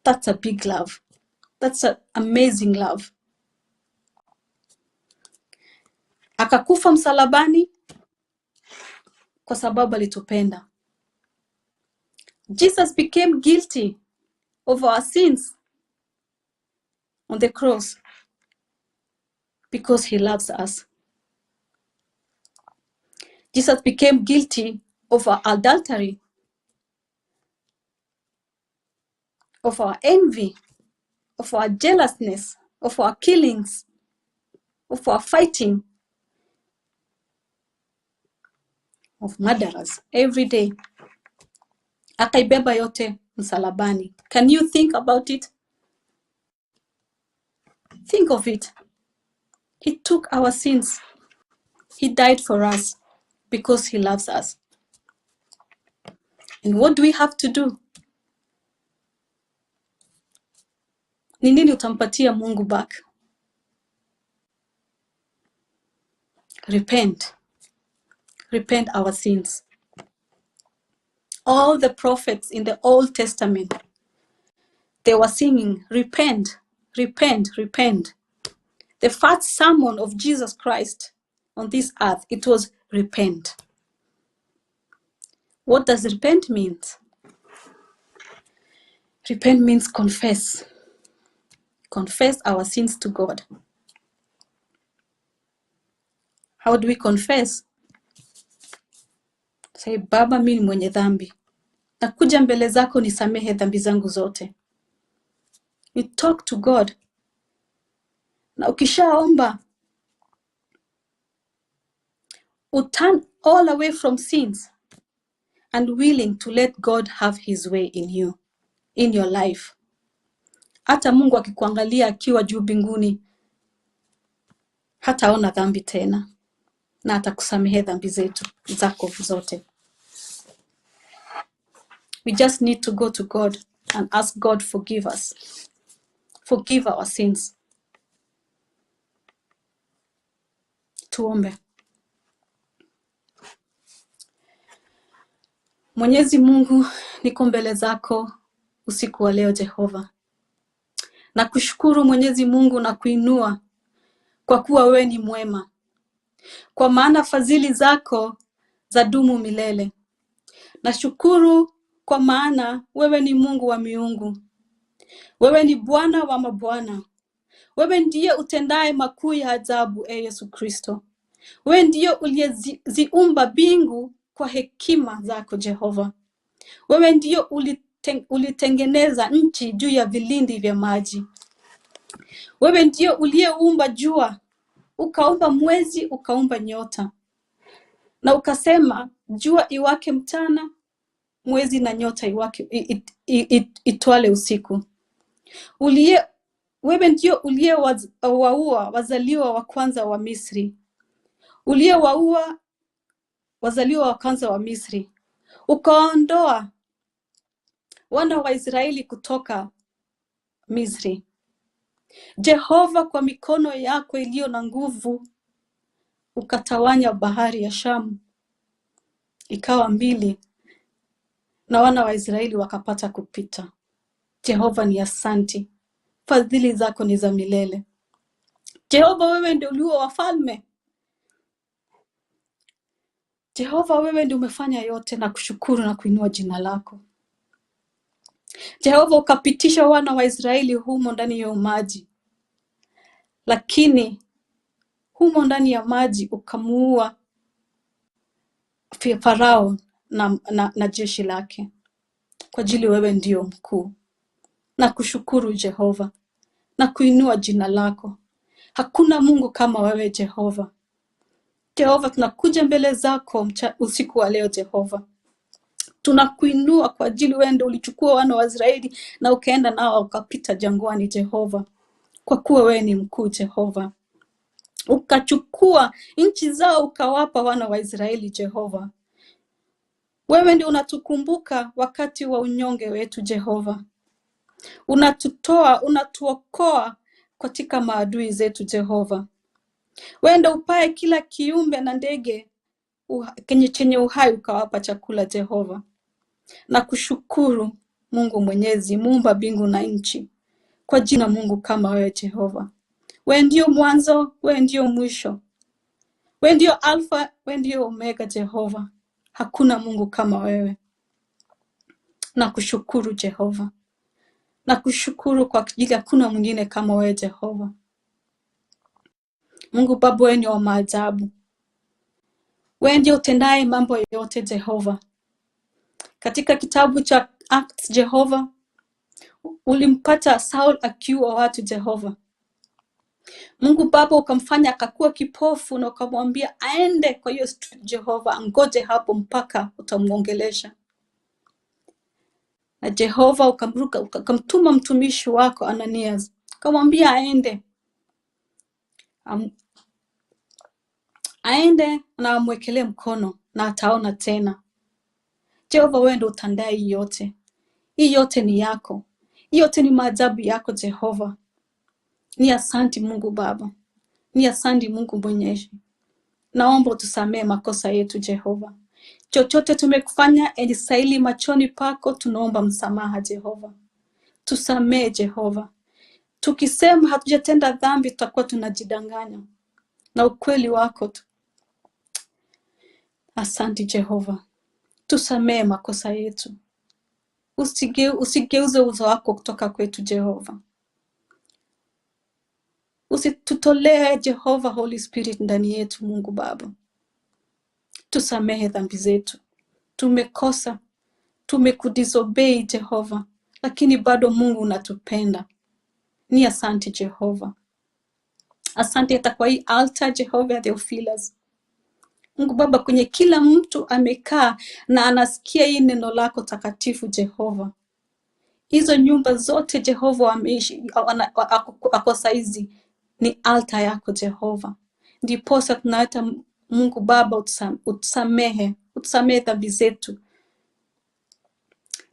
That's a big love. That's an amazing love. Akakufa msalabani kwa sababu alitupenda. Jesus became guilty of our sins on the cross because he loves us. Jesus became guilty of our adultery, of our envy, of our jealousness, of our killings, of our fighting, of murderers every day. Akaibeba yote msalabani. Can you think about it? Think of it. He took our sins. He died for us because he loves us. And what do we have to do? Ni nini utampatia Mungu back? Repent. Repent our sins. All the prophets in the Old Testament, they were singing, repent, repent, repent. The first sermon of Jesus Christ on this earth, it was repent. What does repent mean? Repent means confess. Confess our sins to God. How do we confess? Say, Baba, mimi ni mwenye dhambi. Nakuja mbele zako nisamehe dhambi zangu zote. You talk to God. Na ukishaomba, turn all away from sins and willing to let God have his way in you, in your life. Hata Mungu akikuangalia akiwa juu mbinguni, hataona dhambi tena na atakusamehe dhambi zetu zako zote. We just need to go to God and ask God forgive us. Forgive our sins. Tuombe. Mwenyezi Mungu, niko mbele zako usiku wa leo Jehova. Nakushukuru Mwenyezi Mungu na kuinua kwa kuwa wewe ni mwema. Kwa maana fadhili zako zadumu milele. Nashukuru kwa maana wewe ni Mungu wa miungu. Wewe ni Bwana wa mabwana. Wewe ndiye utendaye makuu ya ajabu, e Yesu Kristo. Wewe ndiye uliyeziumba mbingu kwa hekima zako Jehova. Wewe ndiye ulitengeneza nchi juu ya vilindi vya maji. Wewe ndiye uliyeumba jua, ukaumba mwezi, ukaumba nyota. Na ukasema jua iwake mchana, mwezi na nyota iwake itwale usiku. Wewe ndiye uliyewaua wazaliwa wa kwanza wa Misri. Uliyewaua wazaliwa wa kwanza wa Misri. Ukaondoa wana wa Israeli kutoka Misri. Jehova, kwa mikono yako iliyo na nguvu ukatawanya bahari ya Shamu ikawa mbili, na wana wa Israeli wakapata kupita. Jehova ni asanti, fadhili zako ni za milele. Jehova, wewe ndio ulio wafalme. Jehova, wewe ndio umefanya yote, na kushukuru na kuinua jina lako. Jehova, ukapitisha wana wa Israeli humo ndani ya maji, lakini humo ndani ya maji ukamuua Farao na jeshi lake, kwa ajili wewe ndio mkuu. Na kushukuru Jehova na kuinua jina lako. Hakuna Mungu kama wewe Jehova. Jehova, tunakuja mbele zako usiku wa leo Jehova. Tunakuinua kwa ajili wewe ndio ulichukua wana wa Israeli na ukaenda nao ukapita jangwani Jehova, kwa kuwa wewe ni mkuu Jehova. Ukachukua nchi zao ukawapa wana wa Israeli Jehova. Wewe ndio unatukumbuka wakati wa unyonge wetu Jehova. Unatutoa, unatuokoa katika maadui zetu Jehova. Wewe ndio upae kila kiumbe na ndege chenye uhai ukawapa chakula Jehova. Na kushukuru Mungu Mwenyezi, muumba mbingu na nchi, kwa jina Mungu kama wewe Jehova. Wewe ndio mwanzo, wewe ndio mwisho, wewe ndio Alfa, wewe ndio Omega Jehova. Hakuna Mungu kama wewe. Na kushukuru Jehova, na kushukuru kwa ajili hakuna mwingine kama wewe Jehova. Mungu Baba, wewe ni wa maajabu. Wewe ndio utendaye mambo yote Jehova. Katika kitabu cha Acts Jehova, ulimpata Saul akiua watu Jehova. Mungu Baba ukamfanya akakuwa kipofu na ukamwambia aende kwa hiyo street Jehova, angoje hapo mpaka utamuongelesha. Na Jehova ukamruka, ukamtuma mtumishi wako Ananias, ukamwambia aende aende na amwekelee mkono na ataona tena. Jehova, wewe ndio utandaye hii yote. Hii yote ni yako. Hii yote ni maajabu yako Jehova. Ni asanti Mungu Baba. Ni asanti Mungu Mwenyezi. Naomba utusamee makosa yetu Jehova. Chochote tumekufanya haistahili machoni pako, tunaomba msamaha Jehova. Tusamee Jehova. Tukisema hatujatenda dhambi, tutakuwa tunajidanganya na ukweli wako tu. Asante Jehova. Tusamee makosa yetu. Usigeuze uso wako kutoka kwetu Jehova. Usitutolee Jehova Holy Spirit ndani yetu Mungu Baba. Tusamehe dhambi zetu. Tumekosa, tumekudisobey Jehova, lakini bado Mungu unatupenda. Ni asante Jehova. Asante hata kwa hii altar Jehova ya Theophilus. Mungu Baba, kwenye kila mtu amekaa na anasikia hii neno lako takatifu Jehova. Hizo nyumba zote Jehova wameishi ako saizi ni altar yako Jehova. Ndiposa tunaita Mungu Baba utusamehe, utusamehe dhambi zetu.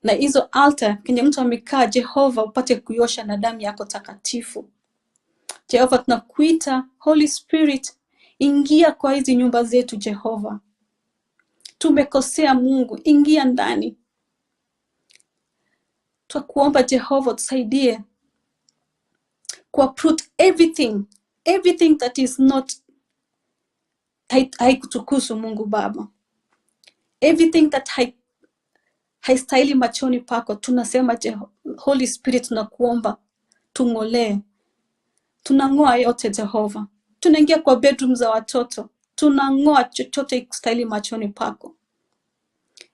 Na hizo altar kwenye mtu amekaa Jehova upate kuiosha na damu yako takatifu. Jehova, tunakuita Holy Spirit, ingia kwa hizi nyumba zetu Jehova. Tumekosea Mungu, ingia ndani. Twakuomba Jehova tusaidie ku uproot everything, everything that is not haikutukusu Mungu Baba. Everything that haistahili machoni pako, tunasema Holy Spirit, tunakuomba tung'olee. Tunang'oa yote Jehova. Tunaingia kwa bedroom za watoto, tunang'oa chochote kustahili machoni pako.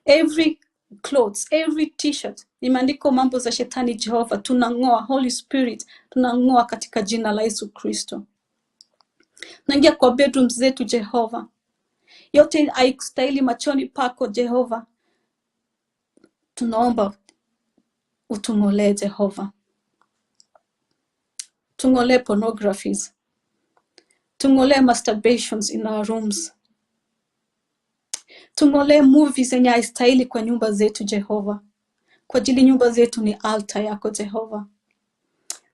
Every clothes, every t-shirt imeandikwa mambo za shetani Jehova, tunang'oa. Holy Spirit, tunang'oa katika jina la Yesu Kristo. Tunaingia kwa bedrooms zetu Jehova, yote haikustahili machoni pako Jehova, tunaomba utung'olee Jehova. Tung'olee pornographies, tung'olee masturbations in our rooms. Tung'olee movies zenye haistahili kwa nyumba zetu Jehova, kwa ajili nyumba zetu ni altar yako Jehova.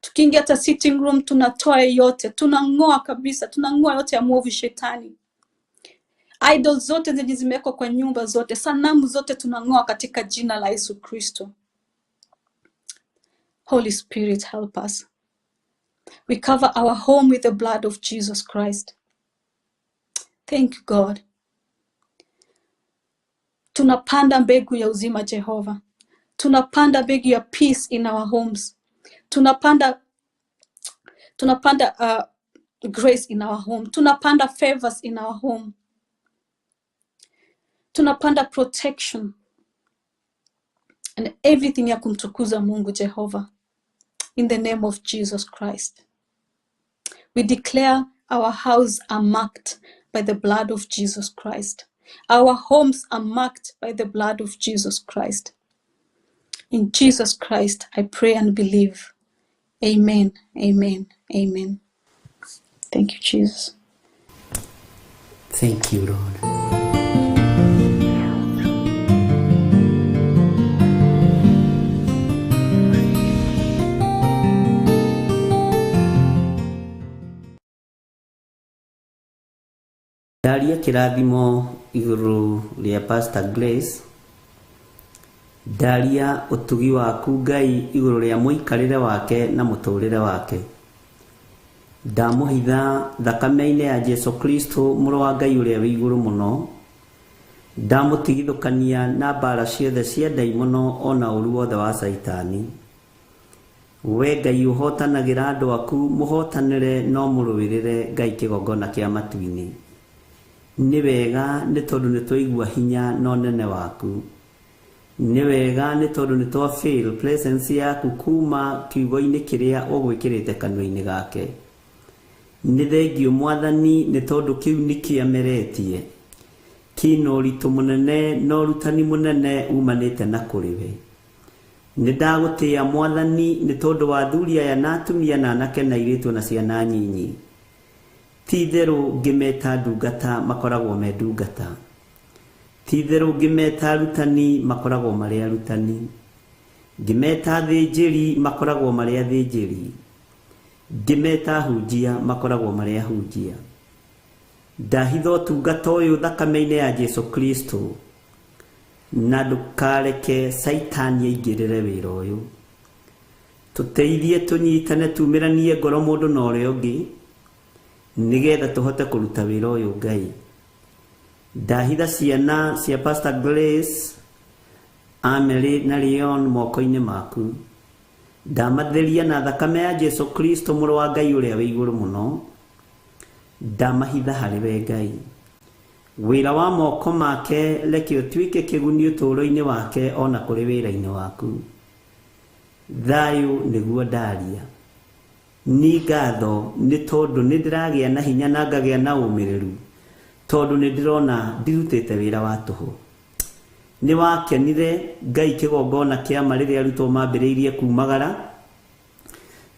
Tukiingia hata sitting room tunatoa yote, tunang'oa kabisa, tunang'oa yote ya mwovu shetani. Idol zote zenye zimewekwa kwa nyumba zote, sanamu zote tunang'oa katika jina la Yesu Kristo. Holy Spirit, help us. We cover our home with the blood of Jesus Christ. Thank you, God. Tunapanda mbegu ya uzima Jehova. Tunapanda mbegu ya peace in our homes. Tunapanda grace in our home. Tunapanda favors in our home. Tunapanda protection and everything ya kumtukuza Mungu Jehova. In the name of Jesus Christ. We declare our house are marked by the blood of Jesus Christ. Our homes are marked by the blood of Jesus Christ. In Jesus Christ, I pray and believe. Amen, amen, amen. Thank you, Jesus. Thank you, Lord. Ndaria kĩrathimo igũrũ rĩa Pastor Grace. Ndaria ũtugi waku Ngai igũrũ rĩa mũikarĩre wake na mũtũrĩre wake. Ndamũhitha thakame-inĩ ya Jesu Kristo mũrũ wa Ngai ũrĩa wĩ igũrũ mũno. Ndamũtigithũkania na mbara ciothe cia ndaimono ona ũru wothe wa Caitani. We Ngai ũhotanagĩra andũ aku, mũhotanĩre no mũrũĩrĩre Ngai kĩgongona kĩa matu-inĩ. Nĩ wega nĩ tondũ nĩ twaigua hinya na ũnene waku. Nĩ wega nĩ tondũ nĩ twa feel presence yaku kuma kiugo-inĩ kĩrĩa ũgwĩkĩrĩte kanua-inĩ gake. Nĩ thengio Mwathani nĩ tondũ kĩu nĩ kĩameretie. Kĩna ũritũ mũnene na ũrutani mũnene umanĩte na kũrĩ we. Nĩ ndagũtĩĩa Mwathani nĩ tondũ wa athuri aya na atumia na anake na airĩtu na ciana nyinyi. Ti itherũ ngĩmeta ndungata makoragwo me ndungata. Ti itherũ ngĩmeta arutani makoragwo marĩ arutani. Ngĩmeta athĩnjĩri makoragwo marĩ athĩnjĩri. Ngĩmeta ahunjia makoragwo marĩ ahunjia. Ndahitha ũtungata ũyũ thakame-inĩ ya Jesu Kristo, na ndũkareke Caitani aingĩrĩre wĩra ũyũ. Tũteithie tũnyitane tumĩranie ngoro mũndũ na ũrĩa ũngĩ, nĩgetha tũhote kũruta wĩra ũyũ Ngai. Ndahitha ciana cia Pastor Grace, Amery na Leon moko-inĩ maku. Ndamatheria na thakame ya Jesu Kristo mũrũ wa Ngai ũrĩa wĩ igũrũ mũno. Ndamahitha harĩ we Ngai. Wĩra wa moko make reke ũtuĩke kĩguni ũtũũro-inĩ wake ona kũrĩ wĩra-inĩ waku. Thayũ nĩguo ndaria. Ni ngatho nĩ tondũ nĩ ndĩragĩa na hinya na ngagĩa na ũmĩrĩru, tondũ nĩ ndĩrona ndirutĩte wĩra wa tũhũ. Nĩ wakenire Ngai kĩgongona kĩa ma rĩrĩa arutwo mambĩrĩirie kumagara,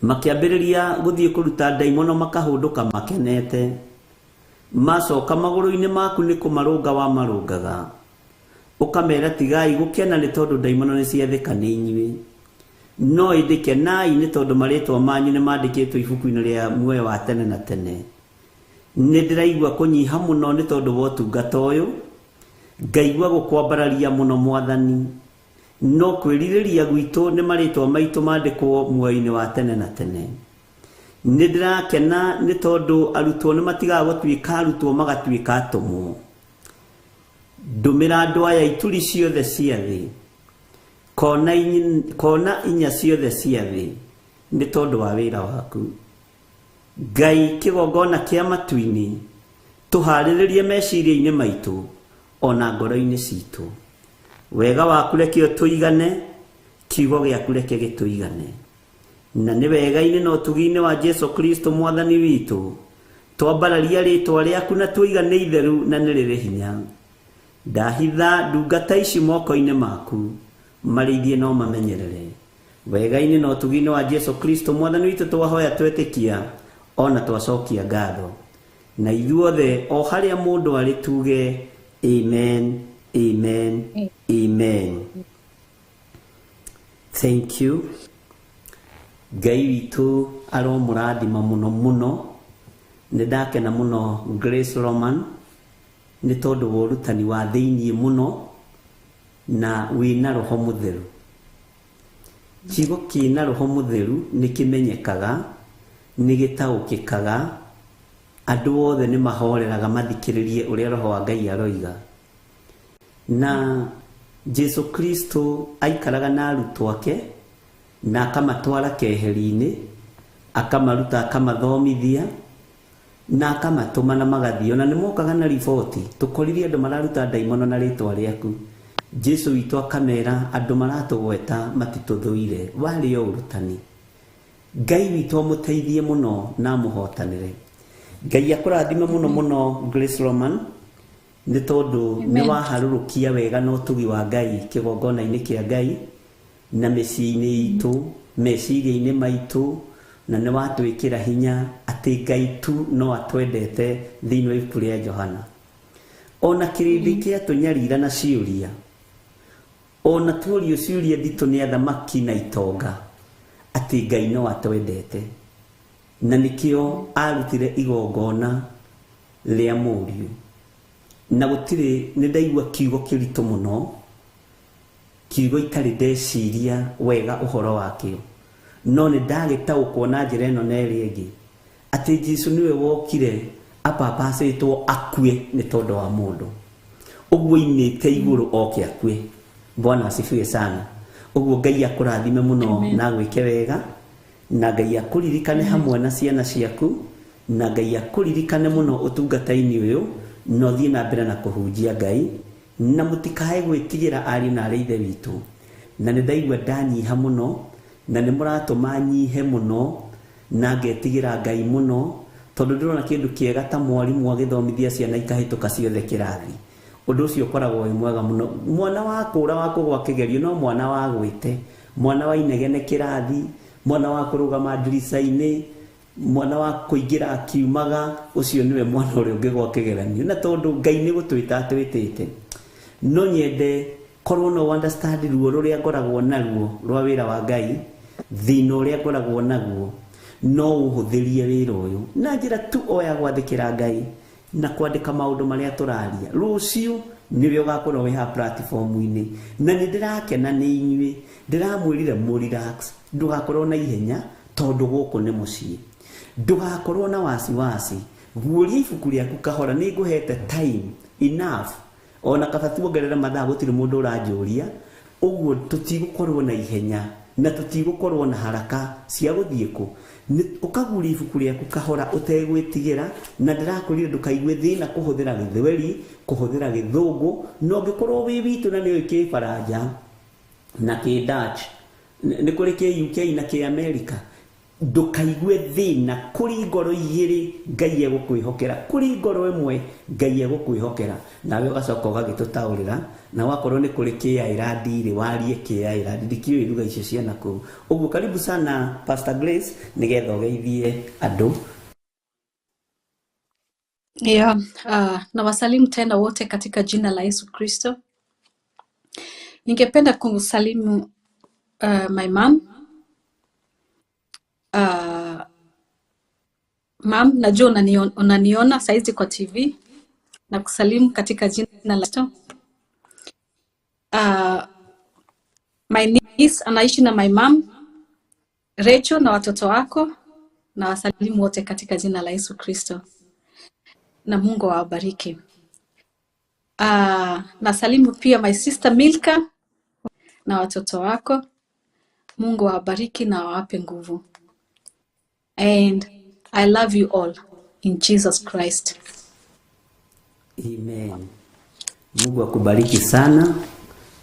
makĩambĩrĩria gũthiĩ kũruta ndaimono makahũndũka makenete. Macoka magũrũ-inĩ maku nĩ kũmarũnga wamarũngaga, ũkamera tigai gũkena nĩ tondũ ndaimono nĩ ciathĩka nĩ inyuĩ. No ĩndĩ kenai nĩ tondũ marĩtwa manyu nĩ mandĩkĩtwo ibuku-inĩ rĩa muoyo wa tene na tene. Nĩ ndĩraigua kũnyiha mũno nĩ tondũ wa ũtungata ũyũ, ngaigua gũkwambararia mũno Mwathani. No kwĩrirĩria gwitũ nĩ marĩtwa maitũ mandĩkwo muoyo-inĩ wa tene na tene. Nĩ ndĩrakena nĩ tondũ arutwo nĩ matigaga gũtuĩka arutwo magatuĩka atũmwo. Ndũmĩra andũ aya ituri ciothe cia thĩ, kona inya ciothe cia thĩ, nĩ tondũ wa wĩra waku. Ngai kĩgongona kĩa matu-inĩ, tũharĩrĩrie meciria-inĩ maitũ ona ngoro-inĩ citũ. Wega waku reke ũtũigane, kiugo gĩaku reke gĩtũigane. Na nĩ wega-inĩ na ũtugi-inĩ wa Jesu Kristo Mwathani witũ, twambararia rĩtwa rĩaku na tũiga nĩ itheru na nĩ rĩrĩ hinya. Ndahitha ndungata ici moko-inĩ maku, marĩithie no mamenyerere. Wega-inĩ na ũtugi-inĩ wa Jesu Kristo Mwathani witũ twahoya twetĩkia ona twacokia ngatho. Na ithuothe o harĩa mũndũ arĩ tuge Amen, amen, amen. Thank you. Ngai witũ aromũrathima mũno mũno. Nĩ ndakena mũno Grace Roman nĩ tondũ wa ũrutani wa thĩiniĩ mũno na wĩna roho mũtheru. Kiugo kĩna roho mũtheru nĩ kĩmenyekaga, nĩ gĩtaũkĩkaga, andũ othe nĩ mahoreraga mathikĩrĩrie ũrĩa roho wa Ngai aroiga. Na Jesu Kristo aikaraga na arutwo ake na akamatwara keheri-inĩ, akamaruta, akamathomithia na akamatũma na magathiĩ. Ona nĩ mokaga na riboti, tũkorire andũ mararuta ndaimono na rĩtwa rĩaku. Jesu witũ akamera andũ maratũgweta matitũthũire, warĩ o ũrutani. Ngai witũ amũteithie mũno na amũhotanĩre. Ngai akũrathime mũno mũno Grace Roman nĩ tondũ nĩ waharũrũkia wega na ũtugi wa Ngai kĩgongona-inĩ kĩa Ngai na mĩciĩ-inĩ itũ, meciria-inĩ maitũ, na nĩ watwĩkĩra hinya atĩ Ngai tu no atwendete thĩinĩ wa ibuku rĩa Johana. Ona kĩrĩndĩ kĩatũnyarira na ciũria, ona tuorio ciũria nditũ nĩ athamaki na itonga, atĩ Ngai no atwendete. Na nĩkĩo arutire igongona rĩa mũriũ. Na gũtirĩ, nĩ ndaigua kiugo kĩritũ mũno, kiugo itarĩ ndeciria wega ũhoro wakĩo, no nĩ ndagĩtaũkwo na njĩra ĩno na ĩrĩa ĩngĩ atĩ Jesu nĩwe wokire apapacĩtwo akue nĩ tondũ wa mũndũ. Ũguo imĩte igũrũ oke akue. Bwana asifiwe sana. Ũguo Ngai akũrathime mũno na agwĩke wega, na Ngai akũririkane hamwe na ciana ciaku, na Ngai akũririkane mũno ũtungata-inĩ ũyũ, na ũthiĩ na mbere na kũhunjia Ngai, na mũtikae gwĩtigĩra ariũ na arĩ ithe witũ. Na nĩ ndaigua ndanyiha mũno, na nĩ mũratũma nyihe mũno, na ngetigĩra Ngai mũno, tondũ ndĩrona kĩndũ kĩega ta mwarimũ agĩthomithia ciana ikahĩtũka ciothe kĩrathi. Ũndũ ũcio ũkoragwo wĩ mwega mũno. Mwana wa kũra wa kũgwa kĩgerio no mwana wa gwĩte, mwana wa inegene kĩrathi, mwana wa kũrũgama ndirica-inĩ, mwana wa kũingĩra akiumaga, ũcio nĩwe mwana ũrĩa ũngĩgwa kĩgeranio. Na tondũ Ngai nĩ gũtwĩta atwĩtĩte, no nyende korwo no understand ruo rũrĩa ngoragwo naruo rwa wĩra wa Ngai, thĩna ũrĩa ngoragwo naguo, no ũhũthĩrie wĩra ũyũ na njĩra tu o ya gwathĩkĩra Ngai na kwandĩka maũndũ marĩa tũraria. Rũciũ nĩwe ũgakorwo wĩ ha platform-inĩ. Na nĩ ndĩrakena nĩ inyuĩ, ndĩramwĩrire mũ relax, ndũgakorwo na ihenya tondũ gũkũ nĩ mũciĩ. Ndũgakorwo na wasiwasi, guũria ibuku rĩaku kahora, nĩ ngũhete time enough. Ona kaba tuongerere mathaa gũtirĩ mũndũ ũranjũria. Ũguo tũtigũkorwo na ihenya na tũtigũkorwo na haraka cia gũthiĩ kũ. Ũkaguria ibuku rĩaku kahora ũtegwĩtigĩra, na ndĩrakwĩrire ndũkaigue thĩna kũhũthĩra gĩthweri, kũhũthĩra gĩthũngũ, na ũngĩkorwo wĩ witũ na nĩũĩ kĩbaranja na kĩ Dutch, nĩ kũrĩ kĩ UK na kĩ America, ndũkaigue thĩna. Kũrĩ ngoro igĩrĩ Ngai egũkwĩhokera, kũrĩ ngoro ĩmwe Ngai egũkwĩhokera, nawe ũgacoka ũgagĩtũtaũrĩra, na wakorwo nĩ kũrĩ kĩ Ireland rĩ, warie kĩ Ireland, ndikĩũĩ lugha icio cia nakũu. Ũguo karibu sana Pastor Grace, nĩgetha ũgeithie andũ. Yeah, nawasalimu tena wote katika jina la Yesu Kristo. Ningependa kusalimu my mom. Mom, najua unaniona saizi kwa TV, na kusalimu katika jina la Kristo. My niece anaishi na my mom Rachel na watoto wako, na wasalimu wote katika jina la Yesu Kristo, na Mungu awabariki. Nasalimu pia my sister Milka na watoto wako. Mungu awabariki na awape nguvu. And I love you all in Jesus Christ. Amen. Mungu akubariki sana,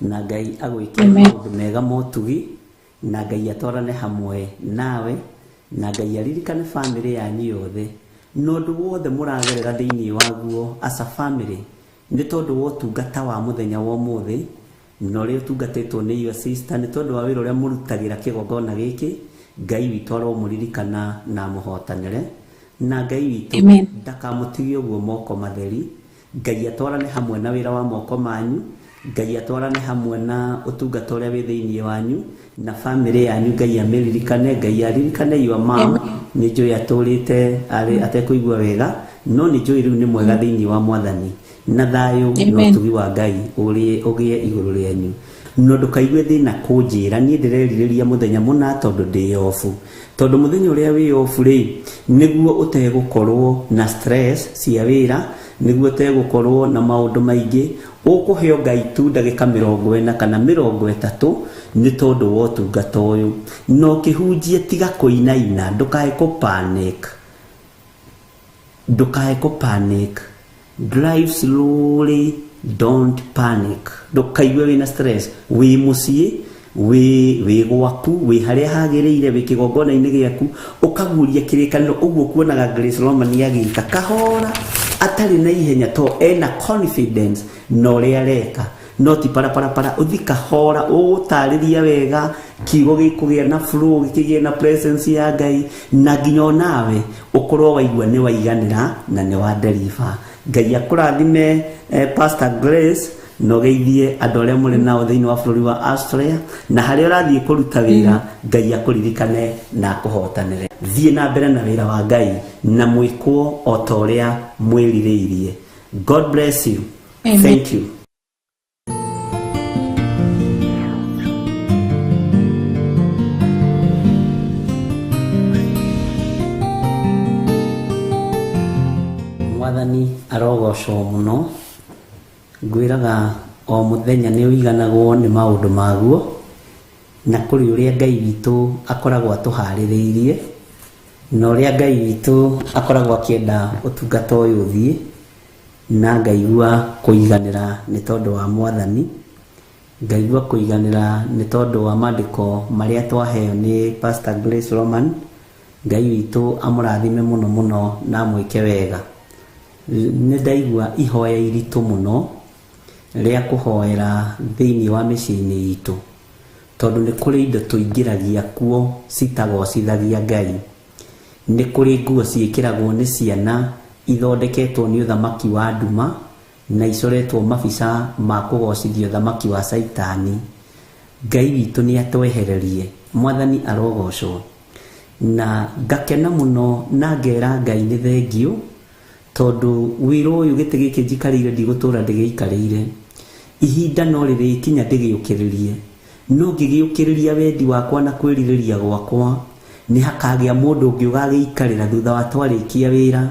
na Ngai agwĩke Amen. maũndũ mega motugi, na Ngai atwarane hamwe nawe, na Ngai aririkane family yanyu yothe, na ũndũ wothe mũragerera thĩinĩ waguo as a family, nĩ tondũ wa ũtungata wa mũthenya wa ũmũthĩ, na ũrĩa ũtungatĩtwo nĩ your sister, nĩ tondũ wa wĩra ũrĩa mũrutagĩra kĩgongona gĩkĩ. Ngai witũ aromũririkana na amũhotanĩre, na Ngai witũ Amen. ndakamũtigie ũguo moko matheri. Ngai atwarane hamwe na wĩra wa moko manyu, Ngai atwarane hamwe na ũtungata ũrĩa wĩ thĩinĩ wanyu na family yanyu. Ngai amĩririkane, Ngai aririkane your mom. Nĩ njũĩ atũrĩte arĩ atekũigua wega, no nĩ njũĩ rĩu nĩ mwega thĩinĩ wa Mwathani, na thayũ na ũtugi wa Ngai ũgĩe igũrũ rĩanyu. No ndũkaigue thĩna kũnjĩra niĩ ndĩrerirĩria mũthenya mũna tondũ ndĩ obu, tondũ mũthenya ũrĩa wĩ obu rĩ nĩguo ũtegũkorwo na stress cia wĩra, nĩguo ũtegũkorwo na maũndũ maingĩ. Ũkũheo Ngai tu ndagĩka 40 kana 30 nĩ tondũ wa ũtungata ũyũ. Na ũkĩhunjia tiga kũinaina, ndũkae kũ panic, ndũkae kũ panic, drive slowly, don't panic. Ndũkaigue wĩna stress, wĩ mũciĩ, wĩ gwaku, wĩ harĩa hagĩrĩire, wĩ kĩgongona-inĩ gĩaku, ũkaguria kĩrĩkanĩro ũguo kuonaga Grace Roman agĩka kahora atarĩ na ihenya, to ena confidence na ũrĩa areka, no ti paraparapara. Ũthi kahora, ũgũtarĩria wega, kiugo gĩkũgĩa na flow, gĩkĩgĩe na presence ya Ngai, na nginya onawe ũkorwo waigua nĩ waiganĩra na nĩ wa deliver. Ngai akũrathime Pastor Grace, na ũgeithie andũ arĩa mũrĩ nao thĩinĩ wa bũrũri wa Australia na harĩa ũrathiĩ kũruta wĩra. Ngai akũririkane na akũhotanĩre. Thiĩ na mbere na wĩra wa Ngai na mwĩkwo o ta ũrĩa mwĩrirĩirie. God bless you. Amen. Thank you. Mwathani arogocwo mũno. Ngwĩraga o mũthenya nĩ ũiganagwo nĩ maũndũ maguo, na kũrĩ ũrĩa Ngai witũ akoragwo atũharĩrĩirie, na ũrĩa Ngai witũ akoragwo akĩenda ũtungata ũyũ ũthiĩ, na ngaigua kũiganĩra nĩ tondũ wa Mwathani, ngaigua kũiganĩra nĩ tondũ wa maandĩko marĩa twaheo nĩ Pastor Grace Roman. Ngai witũ amũrathime mũno mũno na amwĩke wega. Nĩ ndaigua ihoya iritũ mũno rĩa kũhoera thĩinĩ wa mĩciĩ-inĩ itũ, tondũ nĩ kũrĩ indo tũingĩragia kuo citagocithagia Ngai. Nĩ kũrĩ nguo ciĩkĩragwo nĩ ciana ithondeketwo nĩ ũthamaki wa nduma na icoretwo mabica ma kũgocithia ũthamaki wa Caitani. Ngai witũ nĩ atwehererie. Mwathani arogocwo. Na ngakena mũno na ngera Ngai nĩ thengiũ, tondũ wĩra ũyũ gĩtĩ gĩkĩ njikarĩire ndigũtũra ndĩgĩikarĩire. Ihinda no rĩrĩkinya ndĩgĩũkĩrĩrie, no ngĩgĩũkĩrĩria wendi wakwa na kwĩrirĩria gwakwa, nĩ hakagĩa mũndũ ũngĩ ũgagĩikarĩra thutha wa twarĩkia wĩra.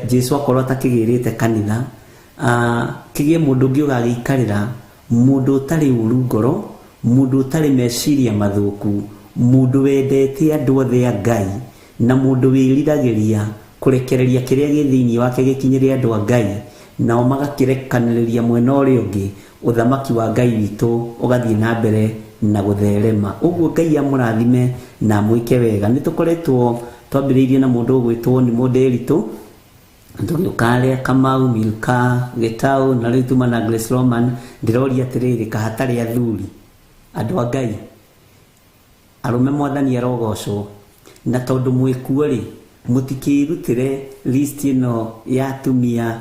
Jesu akorwo atakĩgĩrĩte kanitha, kĩgĩe mũndũ ũngĩ ũgagĩikarĩra, mũndũ ũtarĩ ũru ngoro, mũndũ ũtarĩ meciria mathũku, mũndũ wendete andũ othe a Ngai, na mũndũ wĩriragĩria kũrekereria kĩrĩa gĩ thĩinĩ wake gĩkinyĩre andũ a Ngai, nao magakĩrekanĩrĩria mwena ũrĩa ũngĩ, ũthamaki wa Ngai witũ ũgathiĩ na mbere na gũtherema. Ũguo Ngai amũrathime na amwĩke wega. Nĩ tũkoretwo twambĩrĩirie na mũndũ ũgwĩtwo nĩ Mũndĩritũ, tũgĩũka arĩa Kamau, Milka, Gĩtau, na rĩu tuma na Grace Roman. Ndĩroria atĩrĩrĩ, kahatarĩ athuri, andũ a Ngai, arũme, Mwathani arogocwo. Na tondũ mwĩkuo rĩ, mũtikĩrutĩre list ĩno ya atumia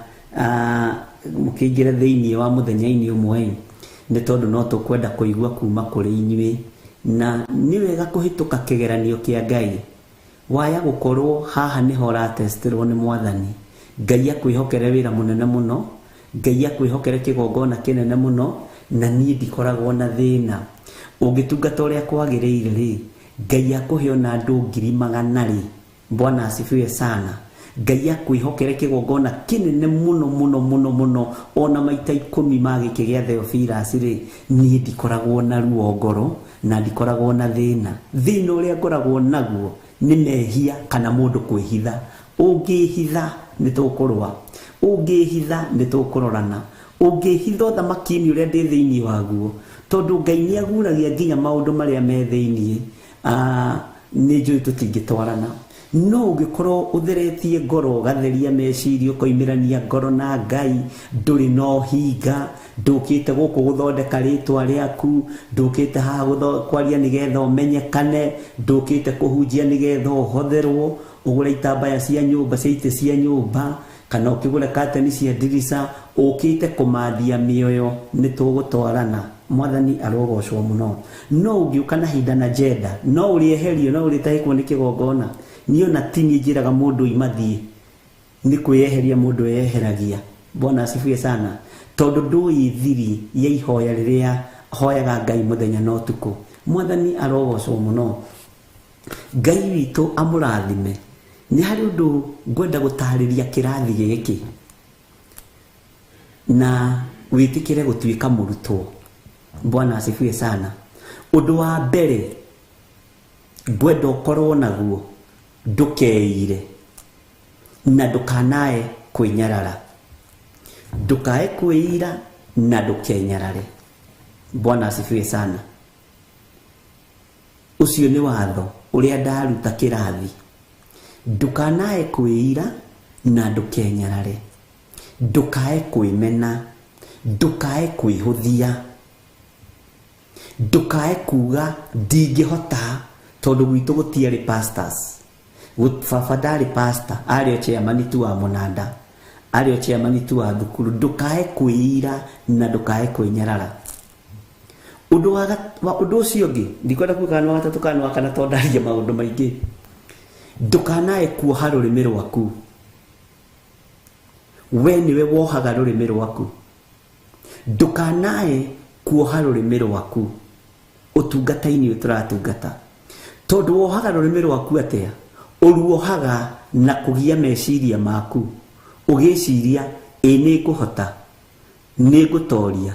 mũkĩingĩre thĩinĩ wa mũthenya-inĩ ũmwe, nĩ tondũ no tũkwenda kũigua kuma kũrĩ inyuĩ. Na nĩ wega kũhĩtũka kĩgeranio kĩa Ngai. Waya gũkorwo haha nĩho ũratestirwo nĩ Mwathani. Ngai akwĩhokere wĩra mũnene mũno, Ngai akwĩhokere kĩgongona kĩnene mũno, na niĩ ndikoragwo na thĩna. Ũngĩtungata ũrĩa kwagĩrĩire rĩ, Ngai akũhe ona andũ 100,000 rĩ, Bwana asifiwe sana. Ngai akwĩhokere kĩgongona kĩnene mũno mũno mũno mũno, ona maita 10 ma gĩkĩ gĩa Theophilus rĩ, niĩ ndikoragwo na ruo ngoro na ndikoragwo na thĩna. Thĩna ũrĩa ngoragwo naguo nĩ mehia kana mũndũ kwĩhitha. Ũngĩhitha nĩ tũkũrũa, ũngĩhitha nĩ tũkũrorana, ũngĩhitha ũthamaki-inĩ ũrĩa ndĩ thĩinĩ waguo, tondũ Ngai nĩ aguragia nginya maũndũ marĩa me thĩinĩ. Nĩ njũĩ tũtingĩtwarana. No ũngĩkorwo ũtheretie ngoro, ũgatheria meciria, ũkoimĩrania ngoro na Ngai, ndũrĩ na ũhinga, ndũkĩte gũkũ gũthondeka rĩtwa rĩaku, ndũkĩte haha kwaria nĩgetha ũmenyekane, ndũkĩte kũhunjia nĩgetha ũhotherwo, ũgũre itambaya cia nyũmba, cia itĩ cia nyũmba, Kana ũkĩgũre kateni cia ndirica ũkĩte kũmathia mĩoyo nĩ tũgũtwarana. Mwathani arogocwo mũno. No ũngĩũka na hinda na jenda no ũrĩeherio, no ũrĩtahĩkwo nĩ kĩgongona. Niĩ ona ti niĩ njĩraga mũndũ imathiĩ, nĩ kwĩyeheria mũndũ eyeheragia. Bwana asifiwe sana. Tondũ ndũĩ thiri ya ihoya rĩrĩa hoyaga Ngai mũthenya na ũtukũ. Mwathani arogocwo mũno. Ngai witũ amũrathime. Nĩ harĩ ũndũ ngwenda gũtarĩria kĩrathi gĩkĩ na wĩtĩkĩre gũtuĩka mũrutwo. Bwana asifiwe sana. Ũndũ wa mbere ngwenda ũkorwo naguo, ndũkeire na ndũkanae kwĩnyarara. Ndũkae kwĩira na ndũkenyarare. Bwana asifiwe sana. Ũcio nĩ watho ũrĩa ndaruta kĩrathi. Ndũkanae kwĩira na ndũkenyarare. Ndũkae kwĩmena, ndũkae kwĩhũthia, ndũkae kuga ndingĩhota tondũ gwitũ gũtiarĩ pastors. Baba ndarĩ pastor, arĩ o chairman tu wa mũnanda, arĩ o chairman tu wa thukuru. Ndũkae kwĩira na ndũkae kwĩnyarara. Ũndũ ũcio ũngĩ ndikwenda kuga kana wa gatatũ kana wa kana tondũ ndaria maũndũ maingĩ. Ndũkanae kuoha rũrĩmĩ rwaku. We nĩwe wohaga rũrĩmĩ rwaku. Ndũkanae kuoha rũrĩmĩ rwaku ũtungata-inĩ ũyũ tũratungata. Tondũ wohaga rũrĩmĩ rwaku atĩa? Ũruohaga na kũgia meciria maku, ũgĩciria ĩ nĩ ngũhota, nĩ ngũtoria.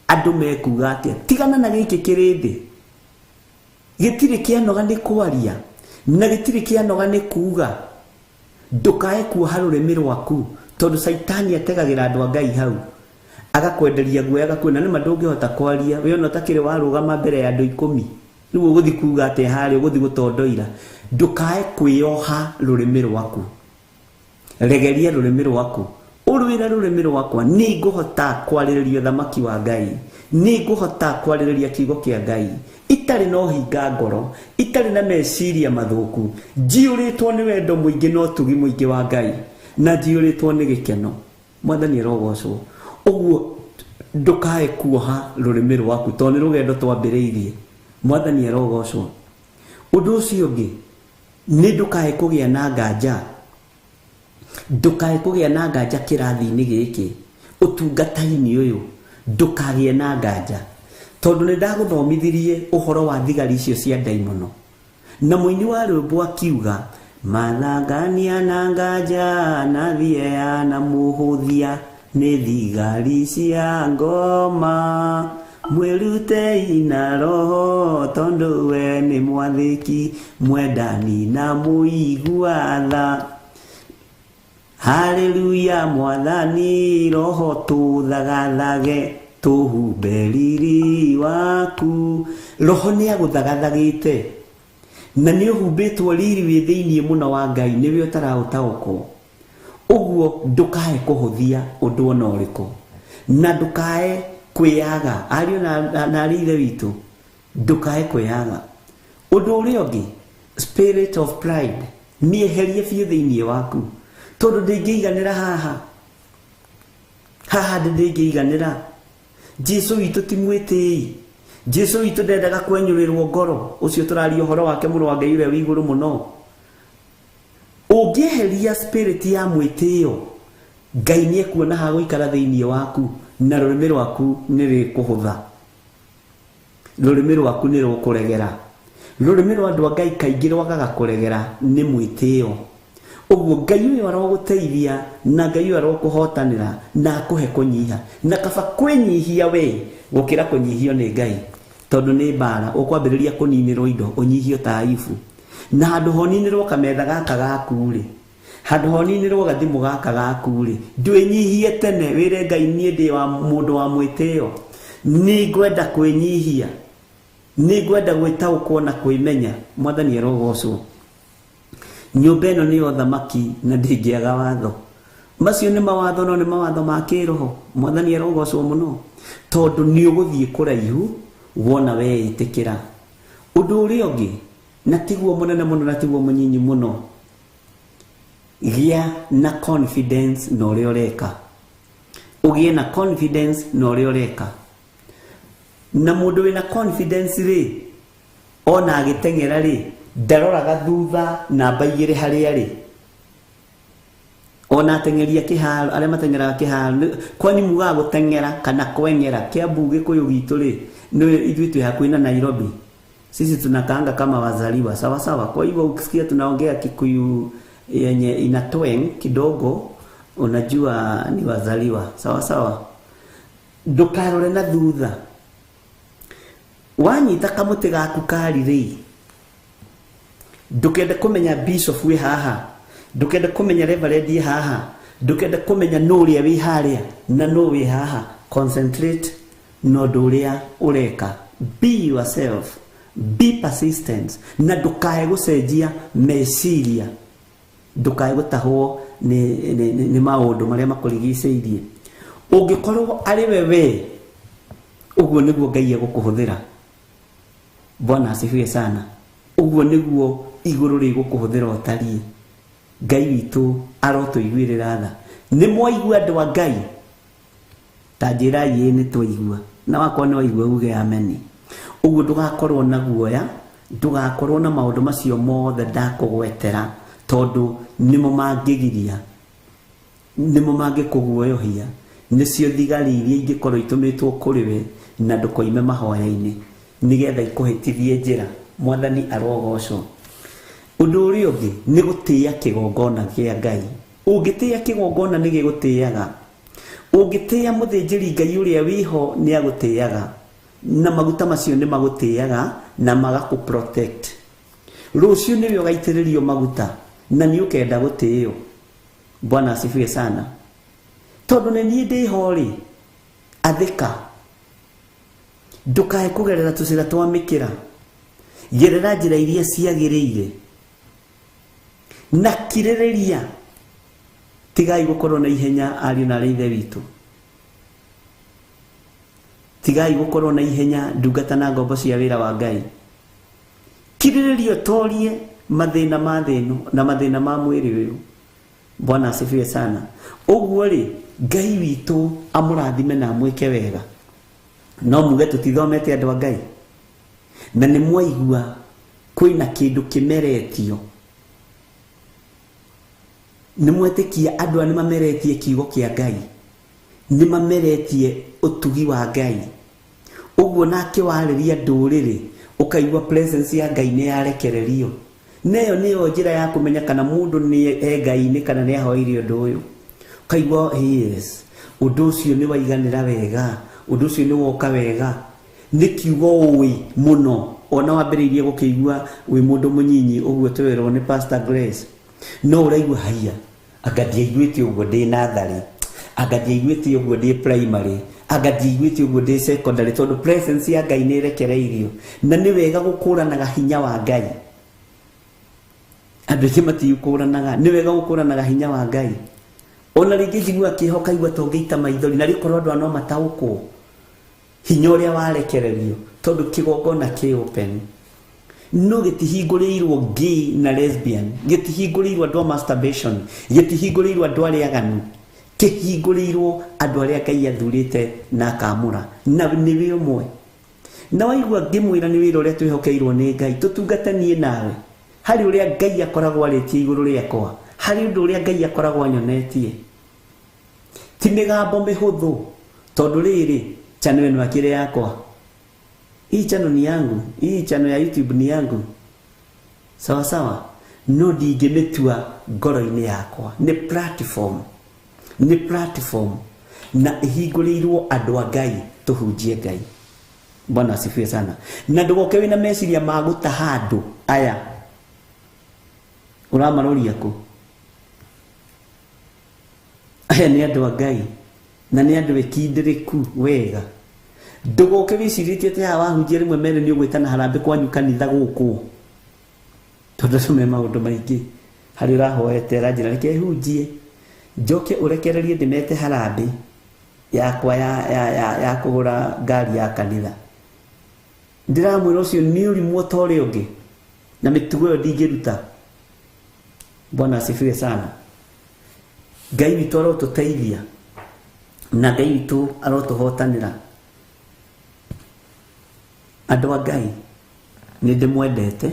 Andũ mekuga atĩa? Tigana na gĩkĩ kĩrĩ thĩ. Gĩtirĩ kĩanoga nĩ kwaria na gĩtirĩ kĩanoga nĩ kuga. Ndũkae kuoha rũrĩmĩ rwaku tondũ Caitani ategagĩra andũ a Ngai hau, agakwenderia guoya, agakwĩra nĩma ndũngĩhota kwaria, we ona ũtakĩrĩ warũgama mbere ya andũ 10, rĩu ũgũthiĩ kuga atĩa harĩa, ũgũthiĩ gũtondoira. Ndũkae kwĩyoha rũrĩmĩ rwaku. Regeria rũrĩmĩ rwaku, ũrwĩre rũrĩmĩ rwakwa nĩ ngũhota kwarĩrĩria ũthamaki wa Ngai, nĩ ngũhota kwarĩrĩria kiugo kĩa Ngai itarĩ na ũhinga ngoro, itarĩ na meciria mathũku, njiyũrĩtwo nĩ wendo mũingĩ na ũtugi mũingĩ wa Ngai, na njiyũrĩtwo nĩ gĩkeno. Mwathani arogocwo. Ũguo ndũkae kuoha rũrĩmĩ rwaku tondũ nĩ rũgendo twambĩrĩirie. Mwathani arogocwo. Ũndũ ũcio ũngĩ nĩ ndũkae kũgĩa na nganja. Ndũkae kũgĩa na nganja kĩrathi-inĩ gĩkĩ, ũtungata-inĩ ũyũ, ndũkagĩe na nganja. Tondũ nĩ ndagũthomithirie ũhoro wa thigari icio cia ndaimono. Na mũini wa rwĩmbo akiuga, mathangania na nganja na thieya na mũhũthia nĩ thigari cia ngoma, mwĩrutei na roho tondũ we nĩ mwathĩki, mwendani na mũigua tha. Haleluya mwathani roho tũthagathage tũhumbe riri waku. Roho nĩ agũthagathagĩte na nĩ ũhumbĩtwo riri wĩ thĩinĩ mũno wa Ngai, nĩwe ũtaraũtaũkwo. Ũguo ndũkae kũhũthia ũndũ ona ũrĩkũ na ndũkae kwĩyaga. Ariũ na arĩ ithe witũ, ndũkae kwĩyaga. Ũndũ ũrĩa ũngĩ, spirit of pride mĩeherie biũ thĩinĩ waku, tondũ ndĩngĩiganĩra haha. Haha ndĩngĩiganĩra. Jesu witũ ti mwĩtĩi. Jesu witũ ndendaga kwenyũrĩrwo ngoro. Ũcio tũraria ũhoro wake, mũrũ wa Ngai ũrĩa wĩ igũrũ mũno. Ũngĩeheria spirit ya mwĩtĩo, Ngai nĩ ekuona ha gũikara thĩinĩ waku na rũrĩmĩ rwaku nĩ rĩkũhũtha. Rũrĩmĩ rwaku nĩ rũkũregera. Rũrĩmĩ rwa andũ a Ngai kaingĩ rwagaga kũregera nĩ mwĩtĩo. Ũguo Ngai ũyũ arogũteithia na Ngai ũyũ arokũhotanĩra na akũhe kũnyiha. Na kaba kwĩnyihia we gũkĩra kũnyihio nĩ Ngai, tondũ nĩ mbara ũkwambĩrĩria kũninĩrwo indo ũnyihio ta Ayubu. Na handũ honinĩrwo kametha gaka gaku rĩ, handũ honinĩrwo gathimũ gaka gaku rĩ, ndwĩnyihie tene wĩre Ngai niĩ ndĩ wa mũndũ wa mwĩtĩo, nĩ ngwenda kwĩnyihia, nĩ ngwenda gwĩtaũkwo na kwĩmenya. Mwathani arogocwo. Nyũmba ĩno nĩ ya ũthamaki na ndĩngĩaga watho. Macio nĩ mawatho no nĩ mawatho ma kĩroho. Mwathani arogocwo mũno, tondũ nĩ ũgũthiĩ kũraihu wona weĩtĩkĩra. Ũndũ ũrĩa ũngĩ, na tiguo mũnene mũno na tiguo mũnyinyi mũno, Gĩa na confidence na ũrĩa ũreka, ũgĩe na confidence na ũrĩa ũreka. Na mũndũ wĩna confidence rĩ, ona agĩteng'era rĩ, ndaroraga thutha namba igĩrĩ harĩa rĩ. Ona ateng'eria kĩharo, arĩa mateng'eraga kĩharo, kwani mugaga gũteng'era kana kweng'era? Kiambu Gĩkũyũ gitũ rĩ, nĩ ithuĩ twĩ hakuhĩ na Nairobi. Sisi tunakaanga kama wazaliwa, sawa sawa. Kwa hivyo ukisikia tunaongea Kikuyu yenye ina twang kidogo, unajua ni wazaliwa, sawa sawa. Ndukarore na thutha. Wanyita kamũtĩ gaku kari rĩ, ndũkende kũmenya bishop wĩ haha, ndũkende kũmenya reverend wĩ haha, ndũkende kũmenya nũ ũrĩa wĩ harĩa na nũ wĩ haha. Concentrate na ũndũ ũrĩa ũreka. Be yourself, be persistent, na ndũkae gũcenjia meciria, ndũkae gũtahwo nĩ maũndũ marĩa makũrigicĩirie. Ũngĩkorwo arĩ we we, ũguo nĩguo Ngai egũkũhũthĩra. Bwana asifiwe sana. Ũguo nĩguo igũrũ rĩgũkũhũthĩra ũtariĩ. Ngai witũ arotũiguĩrĩra tha. Nĩ mwaigua andũ a Ngai? Ta njĩra ĩ nĩ twaigua. Na wakorwo nĩ waigua uge ameni. Ũguo ndũgakorwo na guoya, ndũgakorwo na maũndũ macio mothe ndakũgwetera, tondũ nĩmo mangĩgiria, nĩmo mangĩkũguoyohia, nĩcio thigari iria ingĩkorwo itũmĩtwo kũrĩ we na ndũkoime mahoya-inĩ nĩgetha ikũhĩtithie njĩra. Mwathani arogocwo. Ũndũ ũrĩa ũngĩ nĩ gũtĩĩa kĩgongona kĩa Ngai. Ũngĩtĩĩa kĩgongona nĩ gĩgũtĩaga. Ũngĩtĩĩa mũthĩnjĩri Ngai ũrĩa wĩho nĩ agũtĩaga, na maguta macio nĩ magũtĩaga na magakũ protect. Rũciũ nĩwe ũgaitĩrĩrio maguta na nĩ ũkenda gũtĩĩo. Bwana asifiwe sana. Tondũ nĩ niĩ ndĩho rĩ, athĩka. Ndũkae kũgerera tũcĩra twa mĩkĩra, gerera njĩra iria ciagĩrĩire na kirĩrĩria. Tigai gũkorwo na ihenya ariũ na arĩ ithe witũ. Tigai gũkorwo na ihenya ndungata na ngombo cia wĩra wa Ngai. Kirĩrĩria ũtorie mathĩna ma thĩ ĩno na mathĩna ma mwĩrĩ ũyũ. Bwana asifiwe sana. Ũguo rĩ, Ngai witũ amũrathime na amwĩke wega. No muge tũtithomete andũ a Ngai, na nĩ mwaigua kwĩna kĩndũ kĩmeretio. Nĩ mwetĩkia andũ aya nĩ mameretie kiugo kĩa Ngai, nĩ mameretie ũtugi wa Ngai. Ũguo nake warĩria ndũrĩrĩ ũkaigua presence ya Ngai nĩ yarekererio. Neyo nĩyo njĩra ya kũmenya kana mũndũ nĩ e Ngai-inĩ kana nĩ ahoeire ũndũ ũyũ. Ũkaigua yes, ũndũ ũcio nĩ waiganĩra wega, ũndũ ũcio nĩ woka wega. Nĩ kiugo ũĩ mũno, ona wambĩrĩirie gũkĩigua wĩ mũndũ mũnyinyi ũguo twĩrwo nĩ Pastor Grace, no ũraigua haiya, anga ndiaiguĩte ũguo ndĩ natharĩ, anga ndiaiguĩte ũguo ndĩ primary, anga ndiaiguĩte ũguo ndĩ secondary, tondũ presence ya Ngai nĩ ĩrekereirio. Na nĩ wega gũkũranaga hinya wa Ngai. Andũ aingĩ matiũkũranaga. Nĩ wega gũkũranaga hinya wa Ngai. Ona rĩngĩ njigua kĩeha ũkaigua ta ũngĩita maithori, na rĩkorwo andũ aya no mataũkwo hinya ũrĩa warekererio, tondũ kĩgongona kĩ open. No gĩtihingũrĩirwo gay na lesbian, gĩtihingũrĩirwo andũ a masturbation, gĩtihingũrĩirwo andũ arĩa aganu, kĩhingũrĩirwo andũ arĩa Ngai athurĩte na akamũra, na nĩwe ũmwe. Na waigua ngĩmwĩra nĩ wĩra ũrĩa twĩhokeirwo nĩ Ngai, tũtungate niĩ nawe harĩ ũrĩa Ngai akoragwo arĩtie igũrũ rĩakwa, harĩ ũndũ ũrĩa Ngai akoragwo anyonetie. Ti mĩgambo mĩhũthũ, tondũ rĩrĩ channel ĩno akĩrĩ yakwa, hii channel ni yangu, hii channel ya YouTube ni yangu, sawa sawa. No ndingĩmĩtua ngoro-inĩ yakwa. Nĩ platform, nĩ platform na ĩhingũrĩirwo andũ a Ngai tũhunjie Ngai. Bwana asifiwe sana. Na ndũgoke wĩna meciria ma gũtaha andũ aya, ũramaroria kũ? Aya nĩ andũ a Ngai na nĩ andũ ekindĩrĩku wega. Ndũgoke wĩcirĩtie atĩ haha wahunjia rĩmwe mere nĩ ũgwĩtana harambĩ kwanyu kanitha gũkũ, tondũ acio me maũndũ maingĩ harĩ ũrahoete aranjĩra reke hunjie njoke ũrekererie ndĩmete harambĩ yakwa ya kũgũra ngari ya kanitha. Ndĩramwĩra ũcio nĩ ũrimũ ta ũrĩa ũngĩ, na mĩtugo ĩyo ndingĩruta. Bwana asifiwe sana. Ngai witũ arotũteithia na Ngai witũ arotũhotanĩra. Andũ a Ngai nĩ ndĩmwendete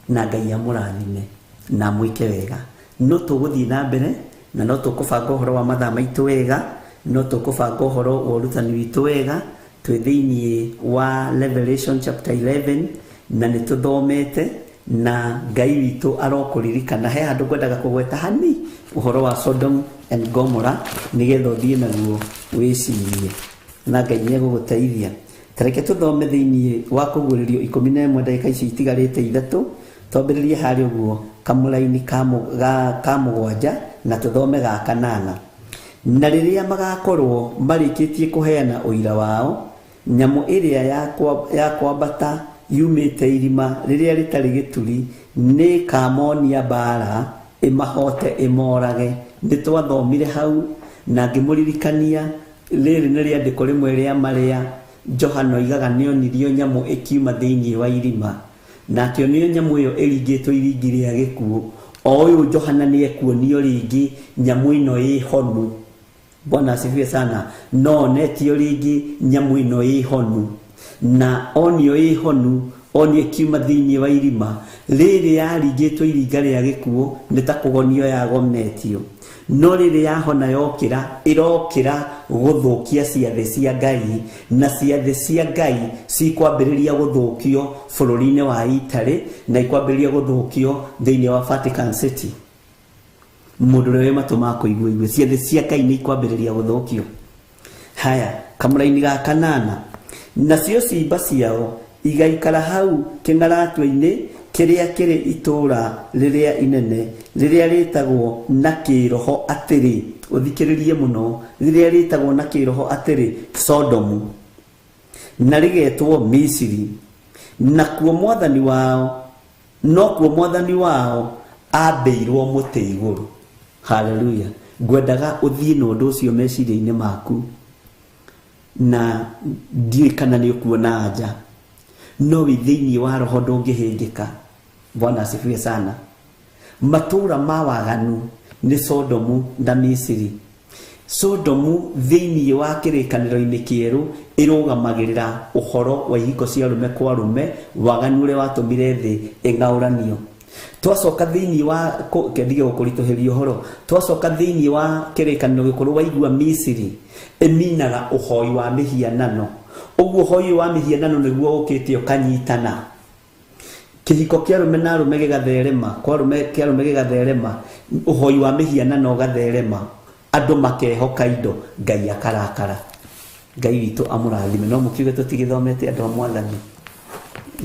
na Ngai amũrathime na amwĩke wega. No tũgũthiĩ na mbere na no tũkũbanga ũhoro wa mathaa maitũ wega, no tũkũbanga ũhoro wa ũrutani witũ wega. Twĩ thĩinĩ wa Revelation chapter 11 na nĩ tũthomete na Ngai witũ arokũririkana. He handũ ngwendaga kũgweta hani ũhoro wa Sodom and Gomorrah nĩgetha ũthiĩ naguo wĩcirie na Ngai nĩegũgũteithia. Tareke tũthome thĩinĩ wa kũguũrĩrio 11 ndagĩka ici itigarĩte ithatũ, twambĩrĩrie harĩa ũguo kamũraini ka mũgwanja na tũthome ga kanana. Na rĩrĩa magakorwo marĩkĩtie kũheana ũira wao, nyamũ ĩrĩa ya kwambata yumĩte irima rĩrĩa rĩtarĩ gĩturi nĩĩkamonia mbara ĩmahote ĩmorage. Nĩ twathomire hau na ngĩmũririkania rĩrĩ nĩ rĩandĩko rĩmwe rĩa marĩa Johana oigaga nĩonirio nyamũ ĩkiuma thĩinĩ wa irima, na akĩonio nyamũ ĩyo ĩringĩtwo iringi rĩa gĩkuũ. O ũyũ Johana nĩekuonio rĩngĩ nyamũ ĩno ĩ honu. Bwana asifiwe sana. No onetio rĩngĩ nyamũ ĩno ĩ honu, na onio ĩ honu, onio ĩkiuma thĩinĩ wa irima rĩrĩ yaringĩtwo iringa rĩa gĩkuũ, nĩ ta kũgonio yagonetio. No rĩrĩ yahona yokĩra, ĩrokĩra gũthũkia ciathĩ cia Ngai, na ciathĩ cia Ngai cikwambĩrĩria gũthũkio bũrũri-inĩ wa Italy na ikwambĩrĩria gũthũkio thĩinĩ wa Vatican City. Mũndũ ũrĩa wĩ matũ ma kũigua igue, ciathĩ cia Ngai nĩ ikwambĩrĩria gũthũkio. Haya, kamũraini ga kanana. Nacio ciimba ciao igaikara hau kĩng'aratwe-inĩ kĩrĩa kĩrĩ itũũra rĩrĩa inene rĩrĩa rĩtagwo na kĩroho atĩrĩ, ũthikĩrĩrie mũno, rĩrĩa rĩtagwo na kĩroho atĩrĩ Sodomu, na rĩgetwo Misiri, nakuo mwathani wao, nokuo mwathani wao ambĩirwo mũtĩ igũrũ. Haleluya. Ngwendaga ũthiĩ na ũndũ ũcio meciria-inĩ maku, na ndiũĩ kana nĩ ũkuona anja, no wĩ thĩinĩ wa roho ndũngĩhĩngĩka. Bwana asifiwe sana. Matũũra ma waganu nĩ Sodomu na Misiri. Sodomu thĩinĩ wa kĩrĩkanĩro-inĩ kĩerũ ĩrũgamagĩrĩra ũhoro wa ihiko cia arũme kwa arũme, waganu ũrĩa watũmire thĩ ĩng'aũranio. Twacoka thĩinĩ wa kendige gũkũritũhĩria ũhoro, twacoka thĩinĩ wa kĩrĩkanĩro gĩkũrũ waigua Misiri ĩminaga ũhoi wa mĩhianano. Ũguo ũhoi wa mĩhianano nĩguo ũkĩte ũkanyitana. Kĩhiko kĩa arũme na arũme gĩgatherema, kwa arũme kĩa arũme gĩgatherema, ũhoi wa mĩhianano ũgatherema, andũ makehoka indo, Ngai akarakara. Ngai witũ amũrathime. No mũkiuge tũtigĩthomete andũ a mwathani.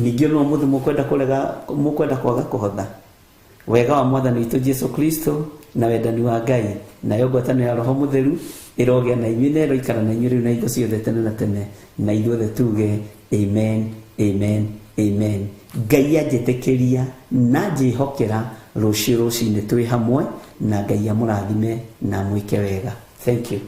Ningĩ no mũthĩ mũkwenda kũrega, mũkwenda kwaga kũhotha. Wega wa mwathani witũ Jesu Kristo na wendani wa Ngai nayo ngwatanĩro ya Roho Mũtheru ĩrogĩa na inyuĩ na ĩroikara na inyuĩ rĩu na hingo ciothe tene na tene, na ithuothe tuge amen, amen, amen. Ngai anjĩtĩkĩria na njĩhokera rũciũ rũcinĩ twĩ hamwe, na Ngai amũrathime na amwĩke wega. Thank you.